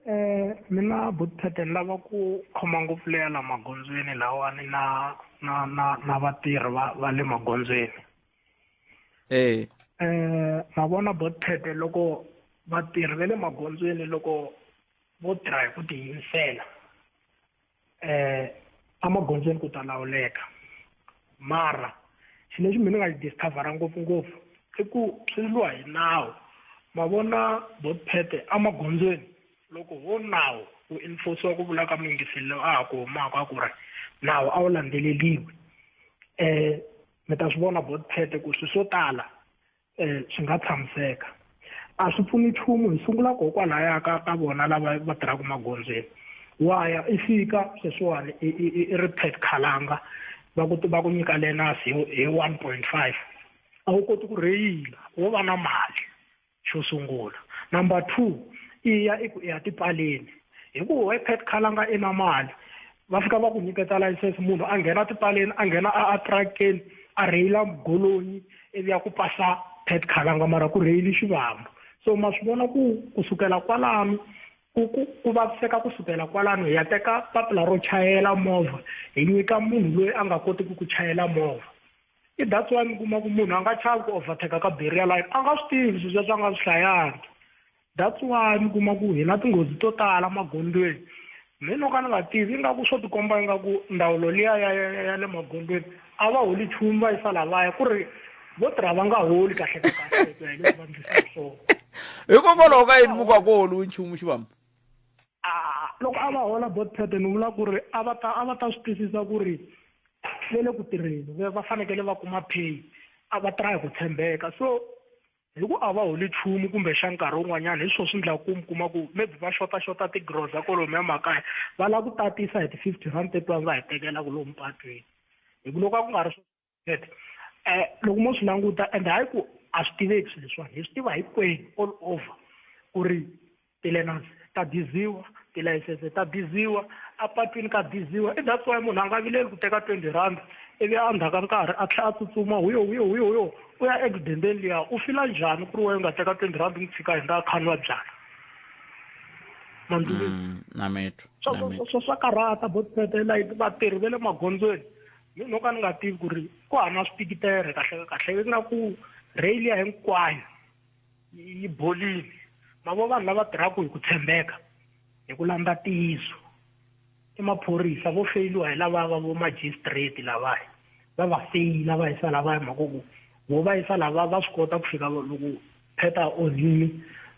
Speaker 19: eh mina botkat ni lava ku khoma ngopfu leya la magondzweni lawani na na na na vatirhi va va le magondzweni
Speaker 1: eh
Speaker 19: eh ma vona botkat loko vatirhi va le magondzweni loko vo tirha hi ku tiyimisela eh emagondzweni ku ta lawuleka mara xilo lexi mina ni nga xi discover-a ngopfungopfu i ku swi lwa hi nawu ma vona botpete emagondzweni loko ho nawu wu enforciwa ku vula ka muyingiseli loyi a ha ku humaka a ku ri nawu a wu landzeleliwi eh mi ta swi vona botpete ku swilo swo tala eh swi nga tshamiseka a swi pfuni nchumu hi sungula ko kwalaya ka ka vona lava va tirhaka magondzweni wa ya i fika sweswiwani i ri pet khalanga va ku va ku nyika learners hi hi 1.5 a wu koti ku rheyila wo va na mali xo sungula number 2 i ya i ku i ya tipaleni hi ku we Pat Khalanga i na mali va fika va ku nyiketa license munhu a nghena tipaleni a nghena a a trackeni a rheyila golonyi ivi ya ku pasa Pat Khalanga mara ku rheyili xivambu so ma swi vona ku kusukela kwalano ku ku ku vaviseka kusukela kwalano hi ya teka papila ro chayela movha hi nyika munhu loyi a nga kotiki ku chayela movha i that's why mi kuma ku munhu a nga chavi ku overtake ka barrier line a nga swi tivi swilo sweswo a nga swi hlayangi that's why mi kuma ku hi na tinghozi to tala magondzweni mi no ka ni nga tivi ingaku swo tikomba ingaku ndzawulo liya ya ya ya le magondzweni a va holi nchumu va yisa lavaya ku ri vo tirha va nga holi kahle ka kahle hi ku ya hi leswi va ndlisaka swona
Speaker 1: hikokwalaho ka yini mi ku a ku holiwi nchumu xivambu
Speaker 19: loko a va hola botpet ni vula ku ri a va ta a va ta swi twisisa ku ri va le ku tirheni va fanekele va kuma pay a va tirha hi ku tshembeka so hi ku a va holi nchumu kumbexana nkarhi wun'wanyana hi swona swi endlaka ku mi kuma ku maybe va xotaxota tigroza kwalomuya makaya va lava ku tatisa hi ti-fifty rand teti va nga hi tekelaka lomu patwini hi ku loko a ku nga ri swona um loko mo swi languta and hayi ku a swi tiveki swilo leswiwani hi swi tiva hinkwenu all over ku ri ti-learners ta biziwa tilayisense ta biziwa apatwini ka biziwa i that's why munhu a nga vileli ku teka 20 rand ivi a ndzhaku ka nkarhi a tlhela a tsutsuma huyo huyo huyo huyo u ya ekudendeni liya u fila njhani ku ri wena u nga teka 20 rand n'wi tshika hi nga khanwa byala
Speaker 1: mm, na mitwa
Speaker 19: swo swa karhata botpete like vatirhi va le magondzweni mi no ka ni nga tivi ku ri ku hava swipikitere kahle kahle nga ku rail ya hinkwayo yi bolile ma vo vanhu lava tirhaka hi ku tshembeka hi ku landza ntiyiso i maphorisa vo feyiliwa hi lava va vo magistrate lavaya va va feyila va yisa lavaya mhaka ku vo va yisa lava va swi kota ku fika loko pheta onhile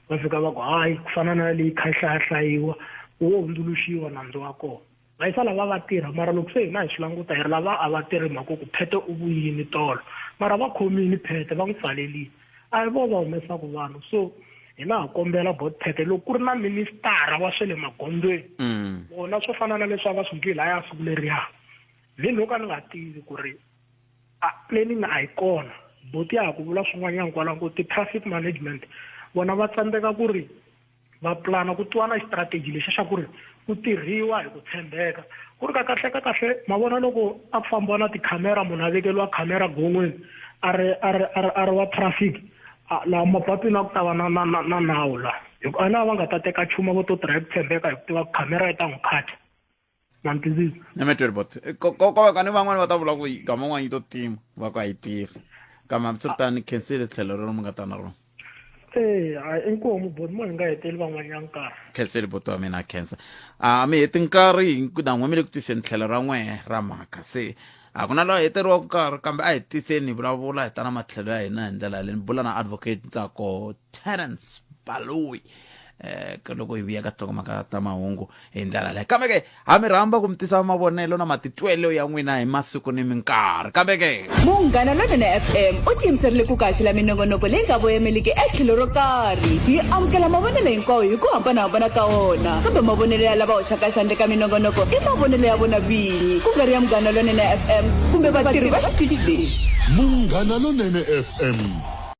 Speaker 19: va fika va ku hayi ku fana na leyi kha yi hlayahlayiwa wo hundzuluxiwa nandzu wa kona Va yisa lava va tirha mara loko se hina hi swi languta hi ri lava a va tirhi mhaka ku phete u vuyini tolo mara va khomini phete va n'wi pfalelini a hi vo va humesaka vanhu so hina ha kombela bot phete loko ku ri na ministara wa swa le magondzweni mm. vona swo fana na leswi a va swi ndli laya siku leriya mi no ka ni nga tivi ku ri a planning a yi kona boti ya ha ku vula swin'wanyana kwalaho ku ti-traffic management vona va tsandzeka ku ri va pulana ku twana xitrategi lexa xa ku ri ku tirhiwa hi ku tshembeka ku ri ka kahle ka kahle ma vona loko a ku fambiwa na tikhamera munhu a vekeliwa khamera gon'weni a ri a ri a ri a ri wa traffic laha mapatwini a ku ta va na na na na nawu laha hi ku a na va nga ta teka nchumu vo to tirha hi ku tshembeka hi ku tiva ku khamera yi ta n'wi khata ma ni twisisa
Speaker 1: na metweribot ko va ka ni van'wani va ta vula ku gama n'wana yi to tima va ku a yi tirhi kambe hambiswiritano khensile tlhelo rero mi nga ta na rona
Speaker 19: ee hayi inkomu boti mo hi nga heteli van'wanyana nkarhi
Speaker 1: khensile boti wa mina khensa a mi heti nkarhi na n'we mi le ku tiseni tlhelo ra n'we ra mhaka se a ku na loyi heteriwaka nkarhi kambe a hi tiseni hi vulavula hi ta na matlhelo ya hina hi ndlela yaleyo ni bula na advocate ntsako terence baloyi eh loko hi vuya ka tinhlokomhaka ta mahungu hi ndlela leyi kambe ke ha mi rhamba ku mi tisa mavonelo na matitwelo ya n'wina hi masiku ni minkarhi kambe ke
Speaker 2: Munghana Lonene FM u tiyimiserile ku kaxela minongonoko leyi nga voyemeliki etlhelo ro karhi. Hi amukela mavonelo hinkwawo hi ku hambanahambana ka wona, kambe mavonelo ya lava hoxaka xandla eka minongonoko i mavonelo ya vona vinyi, ku nga ri ya Munghana Lonene FM kumbe vatirhi va xitichi lexi.
Speaker 12: Munghana Lonene FM.